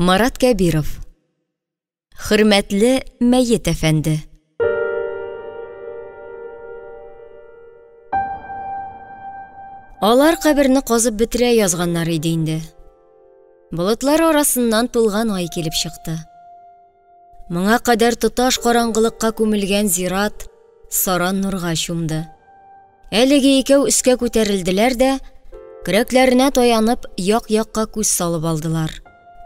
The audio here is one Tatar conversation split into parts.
Марат Кәбиров. Хөрмәтле Мәет әфәнде. Алар каберне казып бетерә язганнар иде инде. Болытлар арасыннан тулган ай килеп чыкты. Моңа кадәр тоташ караңгылыкка күмелгән зират саран нурга чумды. Әлеге икәү өскә күтәрелделәр дә, көрәкләренә таянып, як-якка күз салып алдылар.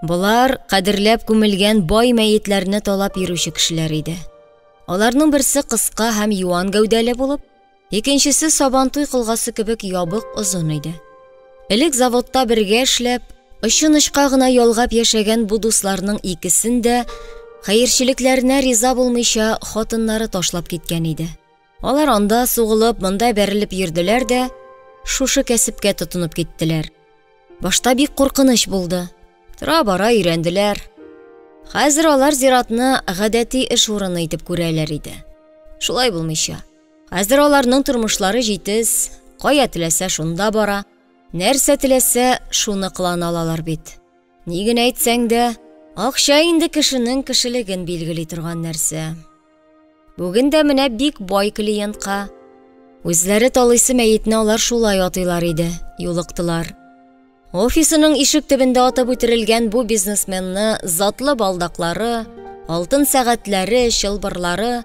Болар кадерләп күмелгән бай мәетләрне талап йөрүче кешеләр иде. Аларның берсе кыска һәм юан гәүдәле булып, икенчесе сабантуй колгасы кебек ябык озын иде. Элек заводта бергә эшләп, очын-очка гына ялгап яшәгән бу дусларның икесен дә хәерчелекләренә риза булмыйча хатыннары ташлап киткән иде. Алар анда сугылып, монда бәрелеп йөрделәр дә, шушы кәсепкә тотынып киттеләр. Башта бик куркыныч булды. Тора-бара өйрәнделәр. Хәзер алар зиратны гадәти эш урыны итеп күрәләр иде. Шулай булмыйча. Хәзер аларның тормышлары җитез, кая теләсә шунда бара, нәрсә теләсә шуны кылана алалар бит. Ни генә әйтсәң дә, акча инде кешенең кешелеген билгели торган нәрсә. Бүген дә менә бик бай клиентка, үзләре талыйсы мәетне алар шулай атыйлар иде, юлыктылар. Офисының ишек төбендә атып үтерелгән бу бизнесменны затлы балдаклары, алтын сәгатьләре, чылбырлары,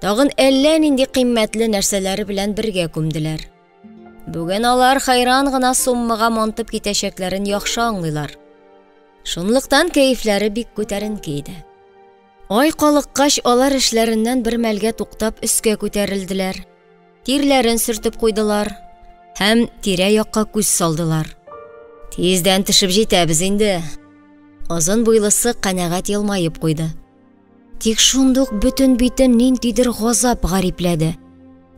тагын әллә нинди кыйммәтле нәрсәләре белән бергә күмделәр. Бүген алар хайран гына суммага мантып китәчәкләрен яхшы аңлыйлар. Шунлыктан кәефләре бик күтәренке иде. Ай калыккач, алар эшләреннән бер мәлгә туктап өскә күтәрелделәр. Тирләрен сөртеп куйдылар һәм тирә-якка күз салдылар. Тиздән төшеп җитәбез инде. Озын буйлысы канәгать елмаеп куйды. Тик шундук бөтен битен ниндидер газап гарипләде.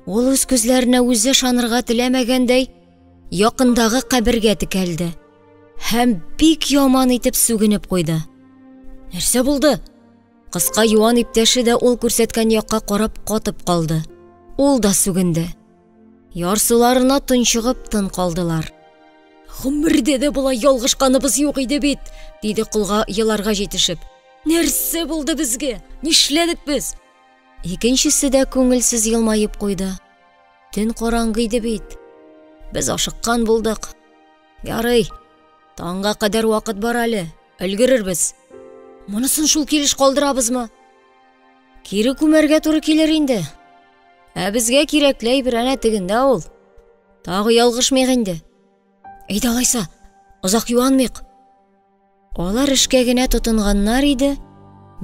Ул үз күзләренә үзе ышанырга теләмәгәндәй, якындагы кабергә текәлде һәм бик яман итеп сүгенеп куйды. Нәрсә булды? Кыска юан иптәше дә ул күрсәткән якка карап катып калды. Ул да сүгенде. Ярсуларына тончыгып тын калдылар. Гомердә дә болай ялгышканыбыз юк иде бит, диде колга еларга җитешеп. Нәрсә булды безгә? Нишләдек без? Икенчесе дә күңелсез елмаеп куйды. Төн караңгы иде бит. Без ашыккан булдык. Ярый, таңга кадәр вакыт бар әле, өлгерербез. Монысын шул килеш калдырабызмы? Кире күмәргә туры килер инде. Ә безгә кирәкле әйбер әнә тегендә ул. Тагы ялгышмыйк инде. Әйдә алайса, озак юанмыйк. Алар эшкә генә тотынганнар иде,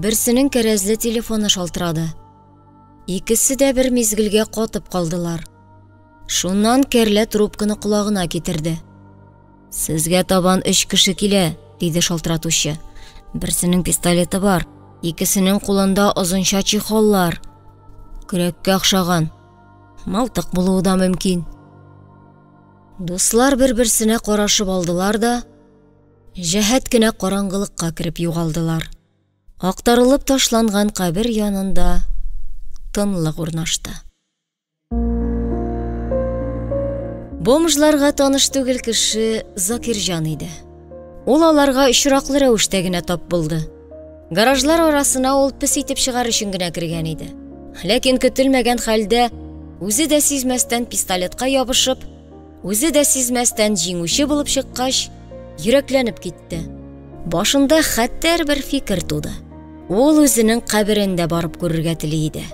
берсенең кәрәзле телефоны шалтырады. Икесе дә бер мизгелгә катып калдылар. Шуннан кәрлә трубканы колагына китерде. Сезгә табан өч кеше килә, диде шалтыратучы. Берсенең пистолеты бар, икесенең кулында озынча чехоллар. Көрәккә охшаган. Малтык булуы да мөмкин. Дуслар бер-берсенә карашып алдылар да, җәһәт кенә караңгылыкка кереп югалдылар. Актарылып ташланган кабер янында тынлык урнашты. Бомжларга таныш түгел кеше Закирҗан иде. Ул аларга очраклы рәвештә генә тап булды. Гаражлар арасына ул пес итеп чыгар өчен генә кергән иде. Ләкин көтелмәгән хәлдә үзе дә сизмәстән пистолетка ябышып, Үзе дә сизмәстән җиңүче булып чыккач, йөрәкләнеп китте. Башында хәтәр бер фикер туды. Ул үзенең каберен дә барып күрергә тели иде.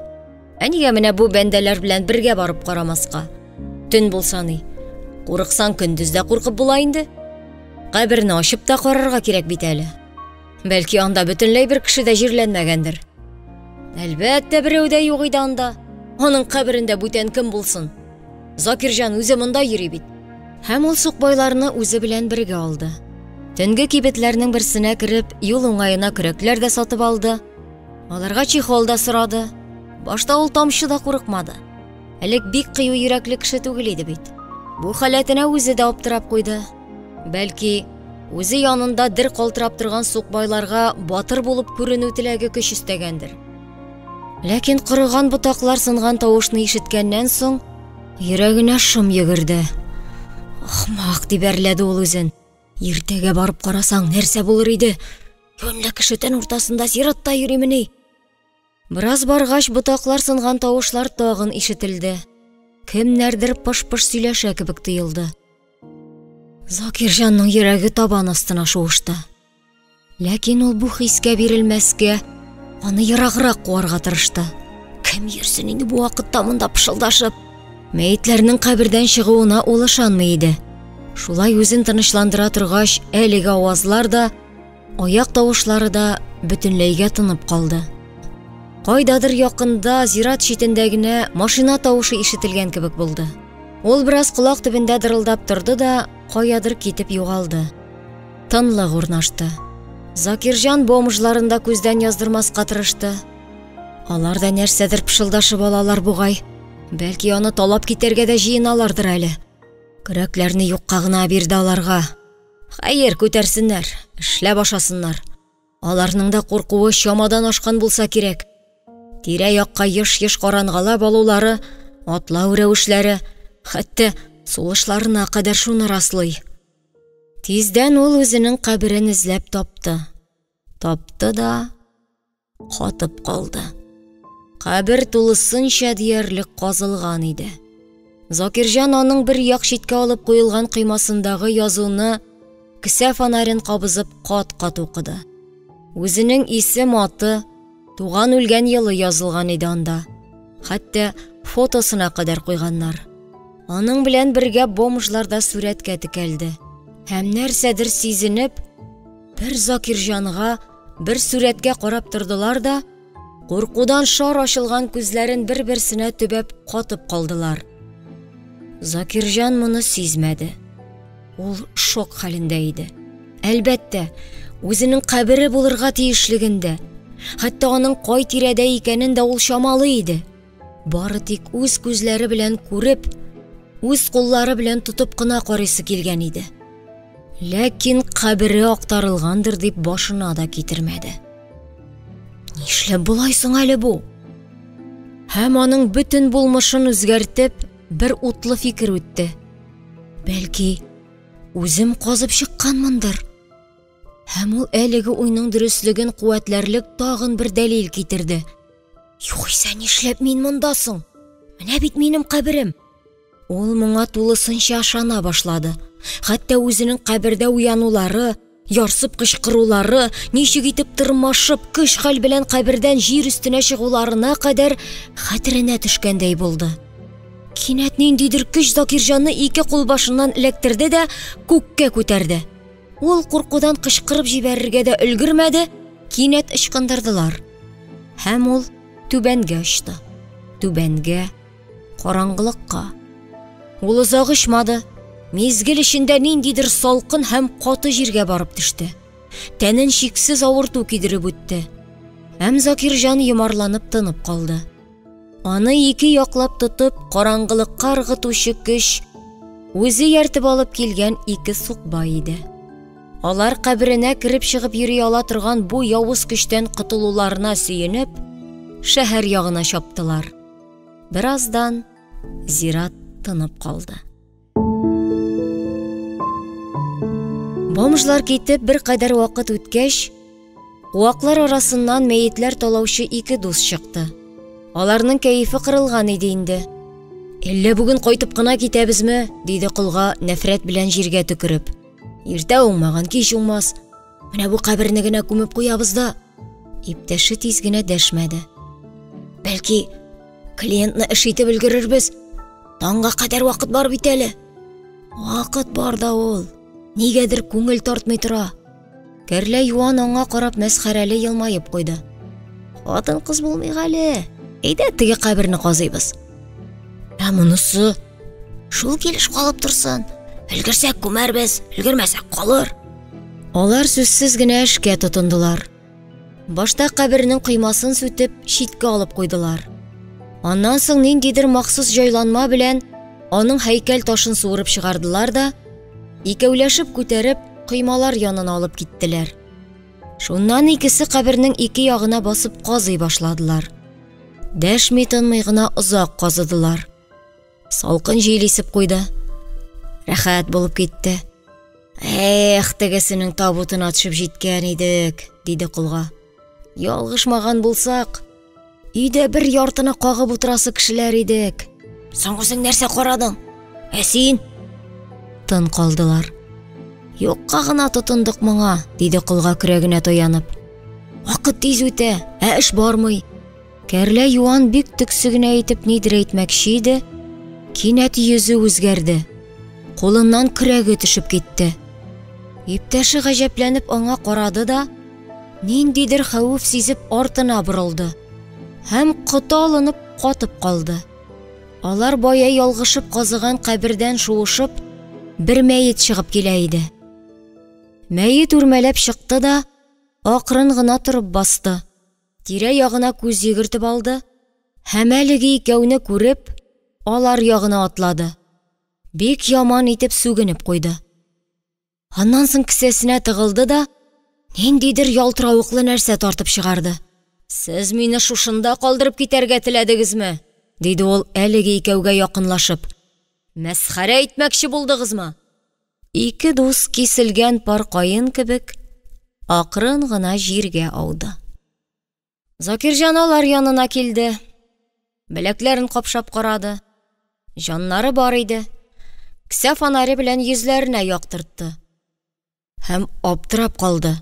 Ә нигә менә бу бәндәләр белән бергә барып карамаска? Төн булса ни? Курыксаң, көндез дә куркып була инде. Каберне ачып та карарга кирәк бит әле. Бәлки анда бөтенләй бер кеше дә җирләнмәгәндер. Әлбәттә, берәү дә юк иде анда. Аның каберендә бүтән кем булсын? Закирҗан үзе монда йөри бит. Һәм ул сукбайларны үзе белән бергә алды. Төнге кибетләрнең берсенә кереп, юл уңаена көрәкләр дә сатып алды. Аларга чехол да сорады. Башта ул тамчы да курыкмады. Элек бик кыю йөрәкле кеше түгел иде бит. Бу халәтенә үзе дә аптырап куйды. Бәлки, үзе янында дер калтырап торган сукбайларга батыр булып күренү теләге көч өстәгәндер. Ләкин корыган ботаклар сынган тавышны ишеткәннән соң, йөрәгенә шом йөгерде. Ахмак, дип әрләде ул үзен. Иртәгә барып карасаң, нәрсә булыр иде? Юньле кеше төн уртасында зиратта йөримени? Бераз баргач, ботаклар сынган тавышлар тагын ишетелде. Кемнәрдер пыш-пыш сөйләшә кебек тоелды. Закирҗанның йөрәге табан астына шуышты. Ләкин ул бу хискә бирелмәскә, аны ераграк куарга тырышты. Кем йөрсен инде бу вакытта монда пышылдашып? Мәетләрнең кабердән чыгуына ул ышанмый иде. Шулай үзен тынычландыра торгач, әлеге авазлар да, аяк тавышлары да бөтенләйгә тынып калды. Кайдадыр якында, зират читендә генә машина тавышы ишетелгән кебек булды. Ул бераз колак төбендә дырылдап торды да, каядыр китеп югалды. Тынлык урнашты. Закирҗан бомжларын да күздән яздырмаска тырышты. Алар да нәрсәдер пышылдашып алалар бугай. Бәлки аны талап китәргә дә җыеналардыр әле. Көрәкләрне юкка гына бирде аларга. Хәер, күтәрсеннәр, эшләп ашасыннар. Аларның да куркуы чамадан ашкан булса кирәк. Тирә-якка еш-еш карангалап алулары, атлау рәвешләре, хәтта сулышларына кадәр шуны раслый. Тиздән ул үзенең каберен эзләп тапты. Тапты да катып калды. Кабер тулысынча диярлек казылган иде. Закирҗан аның бер як читкә алып куелган коймасындагы язуны кесә фонарен кабызып кат-кат укыды. Үзенең исем-аты, туган-үлгән елы язылган иде анда. Хәтта фотосына кадәр куйганнар. Аның белән бергә бомжлар да сурәткә текәлде. Һәм нәрсәдер сизенеп, бер Закирҗанга, бер сурәткә карап тордылар да, куркудан шар ачылган күзләрен бер-берсенә төбәп катып калдылар. Закирҗан моны сизмәде. Ул шок хәлендә иде. Әлбәттә, үзенең кабере булырга тиешлеген дә, хәтта аның кай тирәдә икәнен дә ул чамалый иде. Бары тик үз күзләре белән күреп, үз куллары белән тотып кына карыйсы килгән иде. Ләкин кабере актарылгандыр дип башына да китермәде. Нишләп болай соң әле бу? Һәм аның бөтен булмышын үзгәртеп, бер утлы фикер үтте. Бәлки, үзем казып чыкканмындыр? Һәм ул әлеге уйның дөреслеген куәтләрлек тагын бер дәлил китерде. Югыйсә нишләп мин монда соң? Менә бит минем каберем. Ул моңа тулысынча ышана башлады. Хәтта үзенең кабердә уянулары, ярсып кычкырулары, ничек итеп тырмашып, көч-хәл белән кабердән җир өстенә чыгуларына кадәр хәтеренә төшкәндәй булды. Кинәт ниндидер көч Закирҗанны ике кулбашыннан эләктерде дә күккә күтәрде. Ул куркудан кычкырып җибәрергә дә өлгермәде, кинәт ычкындырдылар. Һәм ул түбәнгә очты. Түбәнгә, караңгылыкка. Ул озак очмады. Мизгел эчендә ниндидер салкын һәм каты җиргә барып төште. Тәнен чиксез авырту кидереп үтте. Һәм Закирҗан йомарланып тынып калды. Аны ике яклап тотып, караңгылыкка ыргытучы көч үзе ияртеп алып килгән ике сукбай иде. Алар каберенә кереп чыгып йөри ала торган бу явыз көчтән котылуларына сөенеп, шәһәр ягына чаптылар. Бераздан зират тынып калды. Бомжлар китеп беркадәр вакыт үткәч, куаклар арасыннан мәетләр талаучы ике дус чыкты. Аларның кәефе кырылган иде инде. Әллә бүген кайтып кына китәбезме? диде колга нәфрәт белән җиргә төкереп. Иртә уңмаган, кич уңмас. Менә бу каберне генә күмеп куябыз да. Иптәше тиз генә дәшмәде. Бәлки, клиентны эш итеп өлгерербез. Таңга кадәр вакыт бар бит әле. Вакыт бар да ул. Нигәдер күңел тартмый тора. Кәрлә юан аңа карап мәсхәрәле елмаеп куйды. Хатын-кыз булмыйк әле. Әйдә теге каберне казыйбыз. Ә монысы шул килеш калып торсын. Өлгерсәк күмәрбез, өлгермәсәк калыр. Алар сүзсез генә эшкә тотындылар. Башта кабернең коймасын сүтеп, читкә алып куйдылар. Аннан соң ниндидер махсус җайланма белән аның һәйкәл ташын суырып чыгардылар да, икәүләшеп күтәреп, коймалар янына алып киттеләр. Шуннан икесе кабернең ике ягына басып казый башладылар. Дәшми-тынмый гына озак казыдылар. Салкын җил исеп куйды. Рәхәт булып китте. Эх, тегесенең табутына төшеп җиткән идек, диде колга. Ялгышмаган булсак, өйдә бер яртыны кагып утырасы кешеләр идек. Соң үзең нәрсә карадың? Ә син? Тын калдылар. Юкка гына тотындык моңа, диде колга көрәгенә таянып. Вакыт тиз үтә, ә эш бармый. Кәрлә юан бик төксе генә итеп нидер әйтмәкче иде, кинәт йөзе үзгәрде. Кулыннан көрәге төшеп китте. Иптәше гаҗәпләнеп аңа карады да, ниндидер хәвеф сизеп артына борылды һәм коты алынып катып калды. Алар бая ялгышып казыган кабердән шуышып, бер мәет чыгып килә иде. Мәет үрмәләп чыкты да, акрын гына торып басты. Тирә-ягына күз йөгертеп алды һәм әлеге икәүне күреп, алар ягына атлады. Бик яман итеп сүгенеп куйды. Аннан соң кесәсенә тыгылды да, ниндидер ялтыравыклы нәрсә тартып чыгарды. Сез мине шушында калдырып китәргә теләдегезме? диде ул әлеге икәүгә якынлашып. Мәсхәрә итмәкче булдыгызмы? Ике дус киселгән пар каен кебек акрын гына җиргә ауды. Закирҗан алар янына килде. Беләкләрен капшап карады. Җаннары бар иде. Кесә фонаре белән йөзләренә яктыртты. Һәм аптырап калды.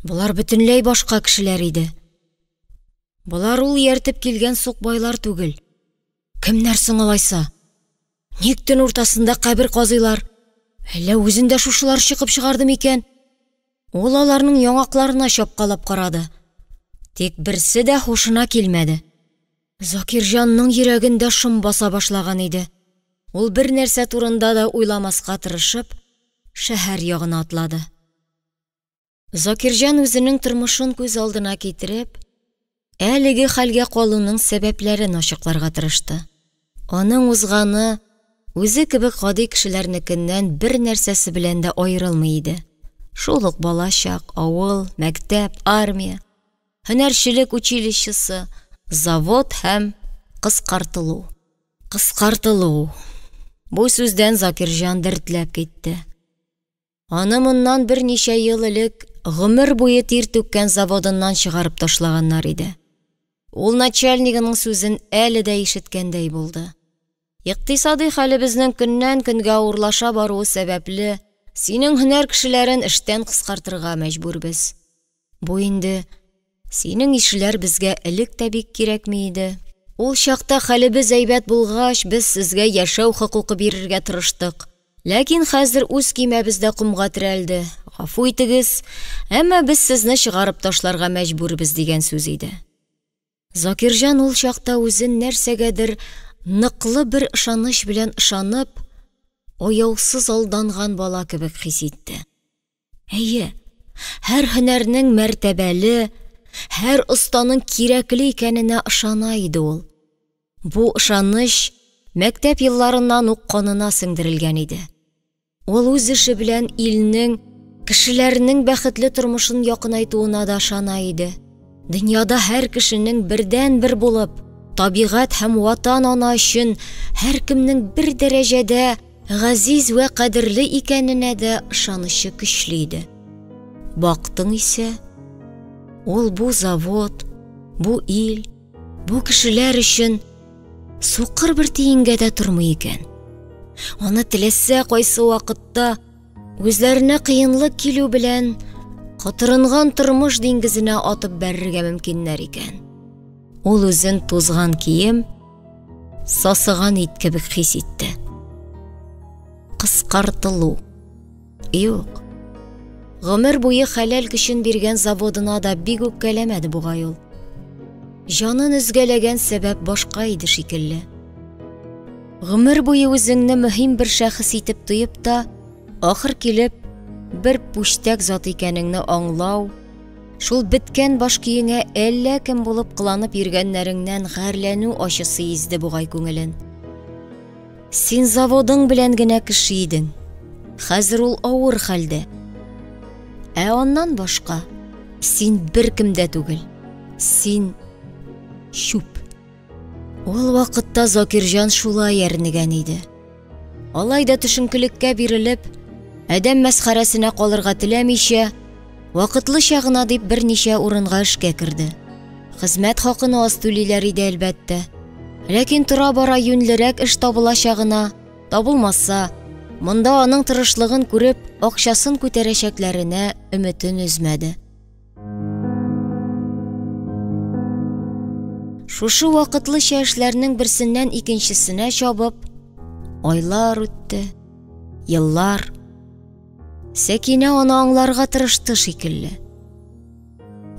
Болар бөтенләй башка кешеләр иде. Болар ул ияртеп килгән сукбайлар түгел. Кемнәр соң алайса? Ник төн уртасында кабер казыйлар? Әллә үзен дә шушылар чыкып чыгарды микән? Ул аларның яңакларына чапкалап карады. Тик берсе дә һушына килмәде. Закирҗанның йөрәгендә шом баса башлаган иде. Ул бер нәрсә турында да уйламаска тырышып, шәһәр ягына атлады. Закирҗан үзенең тормышын күз алдына китереп, әлеге хәлгә калуның сәбәпләрен ачыкларга тырышты. Аның узганы үзе кебек гади кешеләрнекеннән бер нәрсәсе белән дә аерылмый иде. Шул ук балачак, авыл, мәктәп, армия, һөнәрчелек училищесы, завод һәм кыскартылу. Кыскартылу. Бу сүздән Закирҗан дертләп китте. Аны моннан берничә ел элек гомер буе тир түккән заводыннан чыгарып ташлаганнар иде. Ул начальнигының сүзен әле дә ишеткәндәй булды. Икътисадый хәлебезнең көннән-көнгә авырлаша баруы сәбәпле, синең һөнәр кешеләрен эштән кыскартырга мәҗбүрбез. Бу инде синең ишеләр безгә элек тә бик кирәкми иде. Ул чакта хәлебез әйбәт булгач, без сезгә яшәү хокукы бирергә тырыштык. Ләкин хәзер үз көймәбез дә комга терәлде. Гафу итегез, әмма без сезне чыгарып ташларга мәҗбүрбез дигән сүз иде. Закирҗан ул чакта үзен нәрсәгәдер ныклы бер ышаныч белән ышанып, аяусыз алданган бала кебек хис итте. Әйе, һәр һөнәрнең мәртәбәле, һәр останың кирәкле икәненә ышана иде ул. Бу ышаныч мәктәп елларыннан ук канына сеңдерелгән иде. Ул үз эше белән илнең, кешеләрнең бәхетле тормышын якынайтуына да ышана иде. Дөньяда һәр кешенең бердәнбер булып, табигать һәм Ватан ана өчен һәркемнең бер дәрәҗәдә газиз вә кадерле икәненә дә ышанычы көчле иде. Бактың исә, ул бу завод, бу ил, Бу кешеләр өчен сукыр бер тиенгә дә тормый икән. Аны теләсә кайсы вакытта үзләренә кыенлык килү белән котырынган тормыш диңгезенә атып бәрергә мөмкиннәр икән. Ул үзен тузган кием, сасыган ит кебек хис итте. Кыскартылу. Юк. Гомер буе хәләл көчен биргән заводына да бик үпкәләмәде бугай ул. Җанын өзгәләгән сәбәп башка иде шикелле. Гомер буе үзеңне мөһим бер шәхес итеп тоеп та, ахыр килеп, бер пүчтәк зат икәнеңне аңлау, шул беткән баш көеңә әллә кем булып кыланып йөргәннәреңнән гарьләнү ачысы изде бугай күңелен. Син заводың белән генә кеше идең. Хәзер ул авыр хәлдә. Ә аннан башка син беркем дә түгел. Син чүп. Ул вакытта Закирҗан шулай әрнегән иде. Алай да төшенкелеккә бирелеп, Адәм мәсхәрәсенә калырга теләмичә, вакытлыча гына дип берничә урынга эшкә керде. Хезмәт хакын аз түлиләр иде, әлбәттә. Ләкин тора-бара юньлерәк эш табылачагына, табылмаса, монда аның тырышлыгын күреп, акчасын күтәрәчәкләренә өметен өзмәде. Шушы вакытлыча эшләрнең берсеннән икенчесенә чабып, айлар үтте, еллар. Сәкинә аны аңларга тырышты шикелле.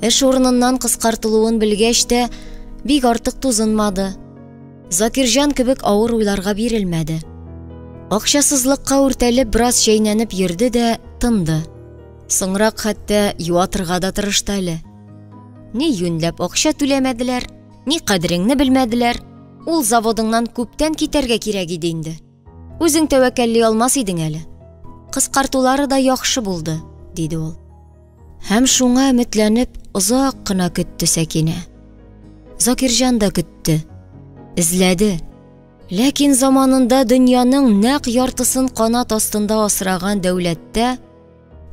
Эш урыныннан кыскартылуын белгәч тә, бик артык тузынмады. Закирҗан кебек авыр уйларга бирелмәде. Акчасызлыкка үртәлеп бераз чәйнәнеп йөрде дә тынды. Соңрак хәтта юатырга да тырышты әле. Ни юньләп акча түләмәделәр, ни кадереңне белмәделәр. Ул заводыңнан күптән китәргә кирәк иде инде. Үзең тәвәккәлли алмас идең әле. Кыскартулары да яхшы булды, диде ул. Һәм шуңа өметләнеп озак кына көтте Сәкинә. Закирҗан да көтте. Эзләде. Ләкин заманында дөньяның нәкъ яртысын канат астында асраган дәүләттә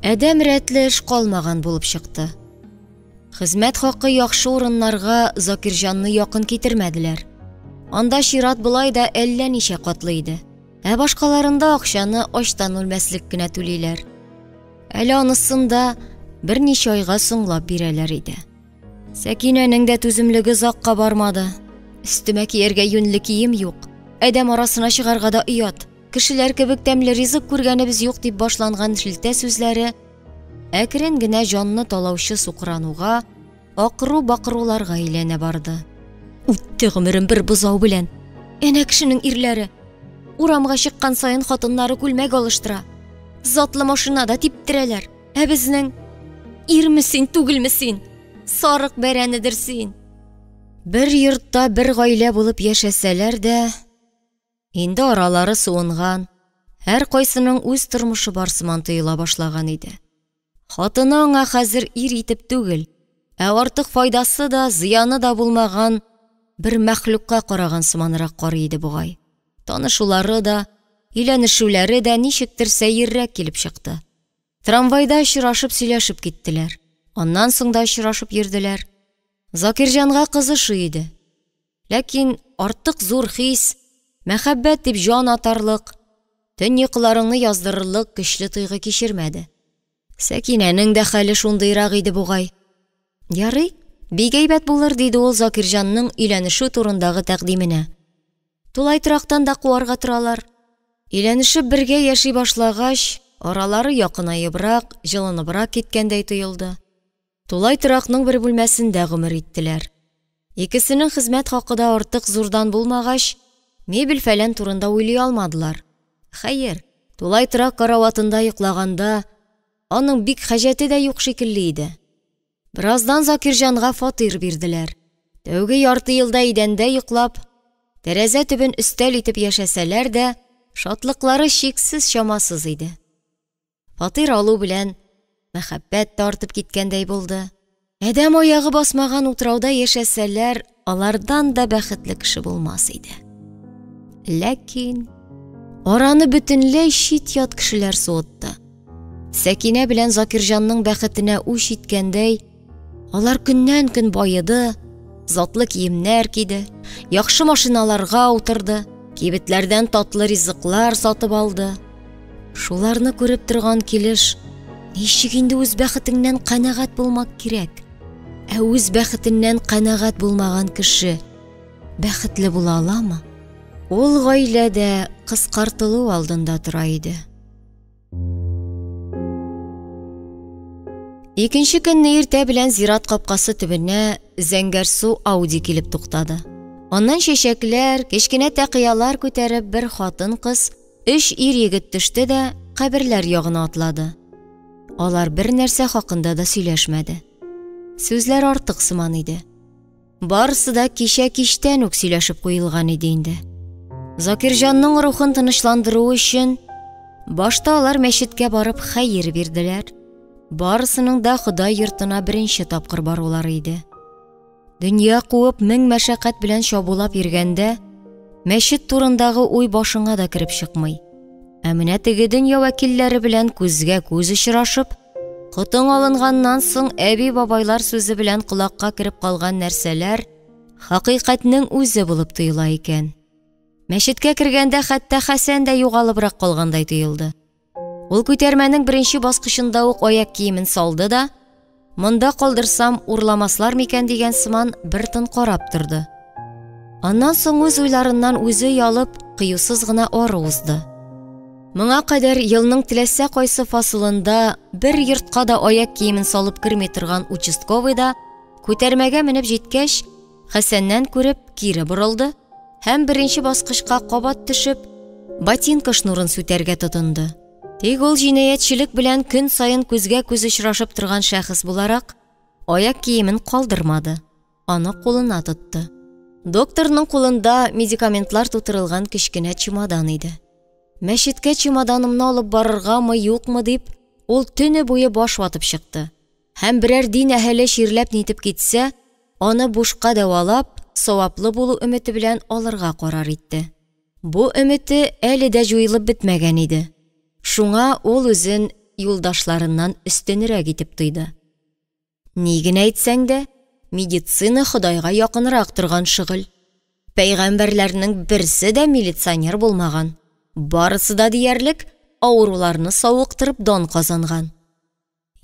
адәм рәтле эш калмаган булып чыкты. Хезмәт хакы яхшы урыннарга Закирҗанны якын китермәделәр. Анда чират болай да әллә ничә катлы иде. Ә башкаларында акчаны ачтан үлмәслек кенә түлиләр. Әле анысын да берничә айга соңлап бирәләр иде. Сәкинәнең дә түземлеге озакка бармады. Өстемә кияргә юньле кием юк. Адәм арасына чыгарга да оят. Кешеләр кебек тәмле ризык күргәнебез юк дип башланган шелтә сүзләре әкрен генә җанны талаучы сукрануга, акыру-бакыруларга әйләнә барды. Үтте гомерем бер бозау белән. Әнә кешенең ирләре. Урамга чыккан саен хатыннары күлмәк алыштыра. Затлы машинада типтерәләр. Ә безнең ирме син, түгелме син? Сарык бәрәнедер син. Бер йортта бер гаилә булып яшәсәләр дә, инде аралары суынган, һәркайсының үз тормышы бар сыман тоела башлаган иде. Хатыны аңа хәзер ир итеп түгел, ә артык файдасы да, зыяны да булмаган бер мәхлукка караган сыманрак карый иде бугай. Танышулары да, өйләнешүләре дә ничектер сәеррәк килеп чыкты. Трамвайда очрашып сөйләшеп киттеләр. Аннан соң да очрашып йөрделәр. Закирҗанга кыз ошый иде. Ләкин артык зур хис, мәхәббәт дип җан атарлык, төн йокыларыңны яздырырлык көчле тойгы кичермәде. Сәкинәнең дә хәле шундыйрак иде бугай. Ярый, бик әйбәт булыр, диде ул Закирҗанның өйләнешү турындагы тәкъдименә. Тулай торактан да куарга торалар. Өйләнешеп бергә яши башлагач, аралары якынаебрак, җылыныбрак киткәндәй тоелды. Тулай торакның бер бүлмәсендә гомер иттеләр. Икесенең хезмәт хакы да артык зурдан булмагач, мебель-фәлән турында уйлый алмадылар. Хәер, тулай торак караватында йоклаганда, аның бик хаҗәте дә юк шикелле иде. Бераздан Закирҗанга фатир бирделәр. Тәүге ярты елда идәндә йоклап, тәрәзә төбен өстәл итеп яшәсәләр дә, шатлыклары чиксез-чамасыз иде. Фатир алу белән мәхәббәт тә артып киткәндәй булды. Адәм аягы басмаган утрауда яшәсәләр, алардан да бәхетле кеше булмас иде. Ләкин араны бөтенләй чит-ят кешеләр суытты. Сәкинә белән Закирҗанның бәхетенә үч иткәндәй, алар көннән-көн баеды, затлы киемнәр киде, яхшы машиналарга утырды, кибетләрдән татлы ризыклар сатып алды. Шуларны күреп торган килеш, ничек инде үз бәхетеңнән канәгать булмак кирәк? Ә үз бәхетеннән канәгать булмаган кеше бәхетле була аламы? Ул гаилә дә кыскартылу алдында тора иде. Икенче көнне иртә белән зират капкасы төбенә зәңгәрсу Ауди килеп туктады. Аннан чәчәкләр, кечкенә тәкыялар күтәреп бер хатын-кыз, өч ир-егет төште дә каберләр ягына атлады. Алар бер нәрсә хакында да сөйләшмәде. Сүзләр артык сыман иде. Барысы да кичә кичтән үк сөйләшеп куелган иде инде. Закирҗанның рухын тынычландыру өчен башта алар мәчеткә барып хәер бирделәр. Барысының да Ходай йортына беренче тапкыр барулары иде. Дөнья куып мең мәшәкать белән чабулап йөргәндә, мәчет турындагы уй башыңа да кереп чыкмый. Ә менә теге дөнья вәкилләре белән күзгә күз очрашып, котың алынганнан соң әби-бабайлар сүзе белән колакка кереп калган нәрсәләр хакыйкатьнең үзе булып тоела икән. Мәчеткә кергәндә хәтта Хәсән дә югалыбрак калгандай тоелды. Ул күтәрмәнең беренче баскычында ук аяк киемен салды да, монда калдырсам урламаслар микән дигән сыман бер тын карап торды. Аннан соң үз уйларыннан үзе оялып, кыюсыз гына ары узды. Моңа кадәр елның теләсә кайсы фасылында бер йортка да аяк киемен салып керми торган участковый да күтәрмәгә менеп җиткәч, Хәсәннән күреп, кире борылды һәм беренче баскычка кабат төшеп, ботинка шнурын сүтәргә тотынды. Тик ул җинаятьчелек белән көн саен күзгә-күз очрашып торган шәхес буларак, аяк киемен калдырмады, аны кулына тотты. Докторның кулында медикаментлар тутырылган кечкенә чемодан иде. Мәчеткә чемоданымны алып барыргамы, юкмы дип, ул төне буе баш ватып чыкты. Һәм берәр дин әһеле чирләп-нитеп китсә, аны бушка дәвалап, саваплы булу өмете белән алырга карар итте. Бу өмете әле дә җуелып бетмәгән иде. Шуңа ул үзен юлдашларыннан өстенрәк итеп тойды. Ни генә әйтсәң дә, медицина Ходайга якынрак торган шөгыль. Пәйгамбәрләрнең берсе дә милиционер булмаган, барысы да диярлек авыруларны савыктырып дан казанган.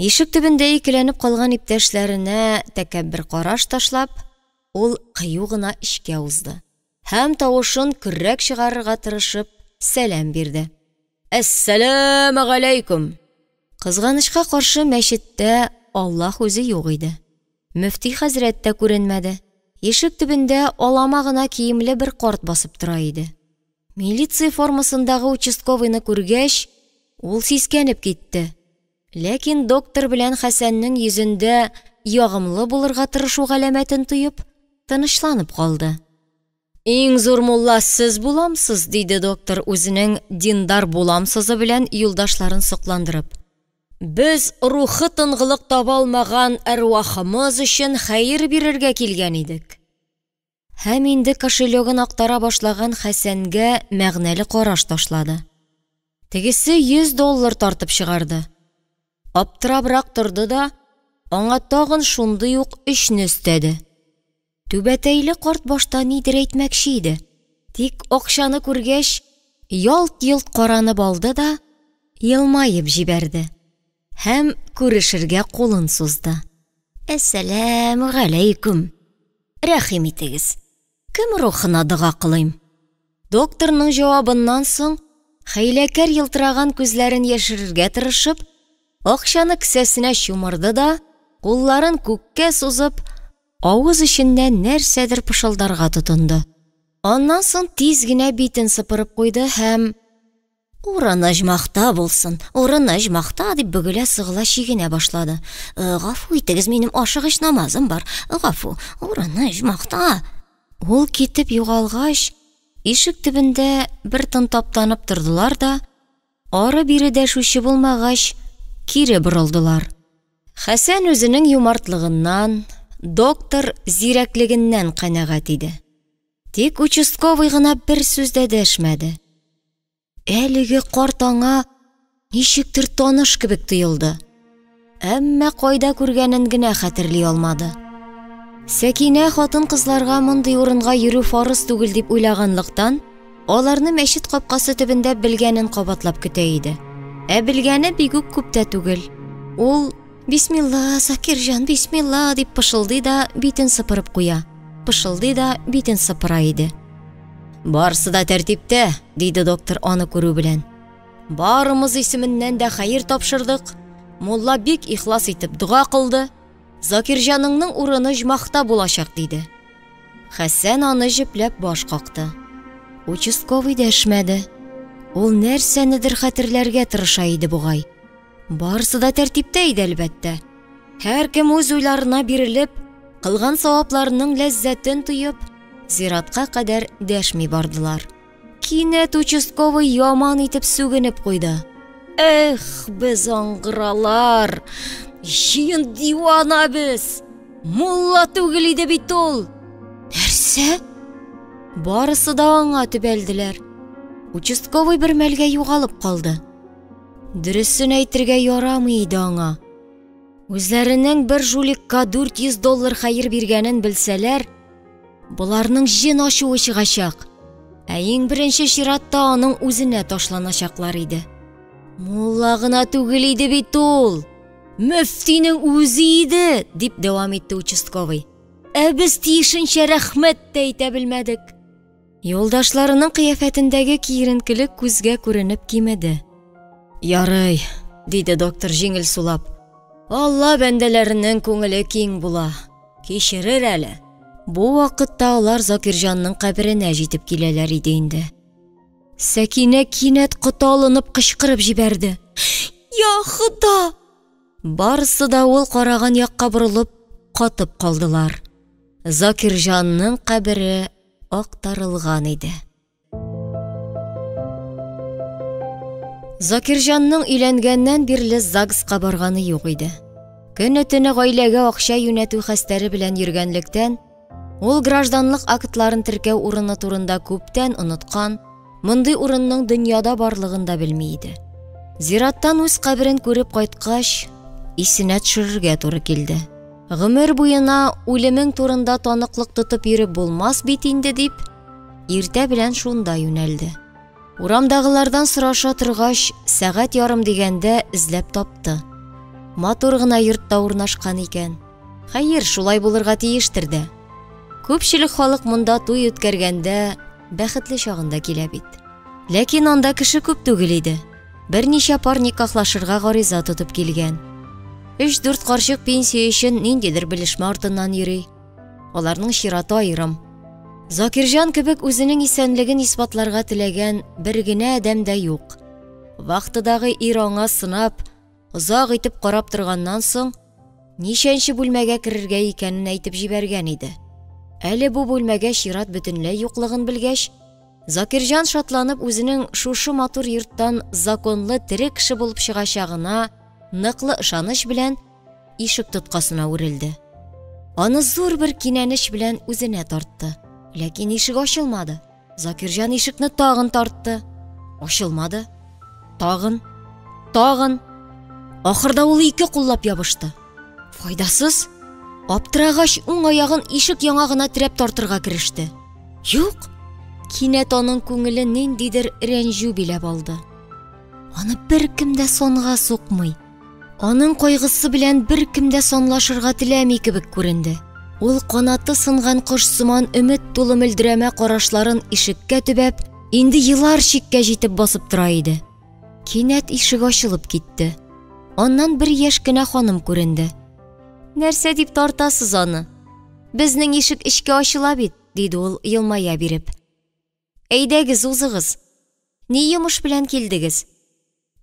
Ишек төбендә икеләнеп калган иптәшләренә тәкәббер караш ташлап, ул кыю гына эчкә узды һәм тавышын көррәк чыгарырга тырышып, сәлам бирде. Әссәламегаләйкүм! Кызганычка каршы, мәчеттә Аллаһ үзе юк иде. Мөфти хәзрәт тә күренмәде. Ишек төбендә алама гына киемле бер карт басып тора иде. Милиция формасындагы участковыйны күргәч, ул сискәнеп китте. Ләкин доктор белән Хәсәннең йөзендә ягымлы булырга тырышу галәмәтен тоеп, тынычланып калды. Иң зур мулла сез буламсыз, диде доктор үзенең диндар буламсызы белән юлдашларын сокландырып. Без рухы тынгылык таба алмаган әрвахымыз өчен хәер бирергә килгән идек. Һәм инде кошелегын актара башлаган Хәсәнгә мәгънәле караш ташлады. Тегесе 100 доллар тартып чыгарды. Аптырабрак торды да, аңа тагын шундый ук өчне өстәде. Түбәтәйле карт башта нидер әйтмәкче иде. Тик акчаны күргәч, ялт-йолт каранып алды да, елмаеп җибәрде. Һәм күрешергә кулын сузды. Әссәләмү галәйкүм. Рәхим итегез. Кем рухына дога кылыйм? Докторның җавабыннан соң, хәйләкәр елтыраган күзләрен яшерергә тырышып, акчаны кесәсенә чумырды да, кулларын күккә сузып, авыз эченнән нәрсәдер пышылдарга тотынды. Аннан соң тиз генә битен сыпырып куйды һәм Урыны оҗмахта булсын, урыны оҗмахта, дип бөгелә-сыгыла чигенә башлады. «Э, гафу итегез, минем ашыгыч намазым бар. Гафу, урыны оҗмахта. Ул китеп югалгач, ишек төбендә бер тын таптанып тордылар да, ары-бире дәшүче булмагач, кире борылдылар. Хәсән үзенең юмартлыгыннан, доктор зирәклегеннән канәгать иде. Тик участковый гына бер сүз дә дәшмәде. Әлеге карт аңа ничектер таныш кебек тоелды. Әмма кайда күргәнен генә хәтерли алмады. Сәкинә хатын-кызларга мондый урынга йөрү фарыз түгел дип уйлаганлыктан, аларны мәчет капкасы төбендә белгәнен кабатлап көтә иде. Ә белгәне бик үк күп тә түгел. Ул Бисмилла, Закирҗан, бисмилла дип пышылдый да битен сыпырып куя. Пышылдый да битен сыпыра иде. Барысы да тәртиптә, диде доктор аны күрү белән. Барымыз исеменнән дә хәер тапшырдык. Мулла бик ихлас итеп дога кылды. Закирҗаныңның урыны җмахта булачак, диде. Хәсән аны җөпләп баш какты. Участковый дәшмәде. Ул нәрсәнедер хәтерләргә тырыша иде бугай. Барысы да тәртиптә иде, әлбәттә. Һәркем үз уйларына бирелеп, кылган савапларының ләззәтен тоеп, зиратка кадәр дәшми бардылар. Кинәт участковый яман итеп сүгенеп куйды. Эх, без аңгыралар! Җыен дивана без! Мулла түгел иде бит ул! Нәрсә? Барысы да аңа төбәлделәр. Участковый бер мәлгә югалып калды. Дөресен әйтергә ярамый иде аңа. Үзләренең бер жуликка 400 доллар хәер биргәнен белсәләр, боларның җен ачуы чыгачак. Ә иң беренче чиратта аның үзенә ташланачаклар иде. Мулла гына түгел иде бит ул. Мөфтинең үзе иде, дип дәвам итте участковый. Ә без тиешенчә рәхмәт тә әйтә белмәдек. Юлдашларының кыяфәтендәге киеренкелек күзгә күренеп кимеде. Ярый, диде доктор җиңел сулап. Алла бәндәләренең күңеле киң була. Кичерер әле. Бу вакытта алар Закирҗанның каберенә җитеп киләләр иде инде. Сәкинә кинәт коты алынып кычкырып җибәрде. Я Хода! Барысы да ул караган якка борылып катып калдылар. Закирҗанның кабере актарылган иде. Закирҗанның өйләнгәннән бирле ЗАГСка барганы юк иде. Көне-төне гаиләгә акча юнәтү хәстәре белән йөргәнлектән, ул гражданлык актларын теркәү урыны турында күптән оныткан, мондый урынның дөньяда барлыгын да белми иде. Зираттан үз каберен күреп кайткач, исенә төшерергә туры килде. Гомер буена үлемең турында таныклык тотып йөреп булмас бит инде дип, иртә белән шунда юнәлде. Урамдагылардан сораша торгач, сәгать ярым дигәндә эзләп тапты. Матур гына йортта урнашкан икән. Хәер, шулай булырга тиештер дә. Күпчелек халык монда туй үткәргәндә бәхетле чагында килә бит. Ләкин анда кеше күп түгел иде. Берничә пар никахлашырга гариза тотып килгән. Өч-дүрт карчык пенсия өчен ниндидер белешмә артыннан йөри. Аларның чираты аерым. Закирҗан кебек үзенең исәнлеген исбатларга теләгән бер генә адәм дә юк. Вахтадагы ир аңа сынап, озак итеп карап торганнан соң, ничәнче бүлмәгә керергә икәнен әйтеп җибәргән иде. Әле бу бүлмәгә чират бөтенләй юклыгын белгәч, Закирҗан шатланып үзенең шушы матур йорттан законлы тере кеше булып чыгачагына ныклы ышаныч белән ишек тоткасына үрелде. Аны зур бер кинәнеч белән үзенә тартты. Ләкин ишек ачылмады. Закирҗан ишекне тагын тартты. Ачылмады. Тагын. Тагын. Ахырда ул ике куллап ябышты. Файдасыз. Аптырагач, уң аягын ишек яңагына терәп тартырга кереште. Юк. Кинәт аның күңелен ниндидер рәнҗү биләп алды. Аны беркем дә санга сукмый. Аның кайгысы белән беркем дә санлашырга теләми кебек күренде. Ул канаты сынган кош сыман өмет тулы мөлдерәмә карашларын ишеккә төбәп, инде елар чиккә җитеп басып тора иде. Кинәт ишек ачылып китте. Аннан бер яшь кенә ханым күренде. Нәрсә дип тартасыз аны? Безнең ишек эчкә ачыла бит, диде ул елмая биреп. Әйдәгез, узыгыз. Ни йомыш белән килдегез?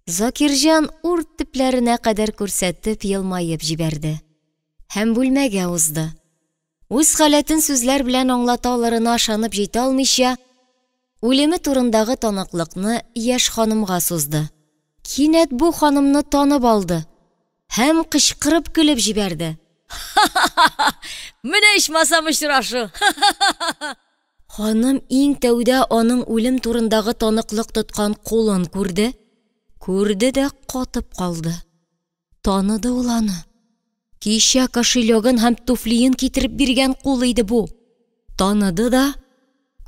Закирҗан урт төпләренә кадәр күрсәтеп елмаеп җибәрде. Һәм бүлмәгә узды. Үз халәтен сүзләр белән аңлата алырына ышанып җитә алмыйча, үлеме турындагы таныклыкны яшь ханымга сузды. Кинәт бу ханымны танып алды һәм кычкырып көлеп җибәрде. Ха-ха-ха! Менә ичмасам очрашу! Ха-ха-ха! Ханым иң тәүдә аның үлем турындагы таныклык тоткан кулын күрде, күрде дә катып калды. Таныды ул аны. Кичә кошелегын һәм туфлиен китереп биргән кул иде бу. Таныды да,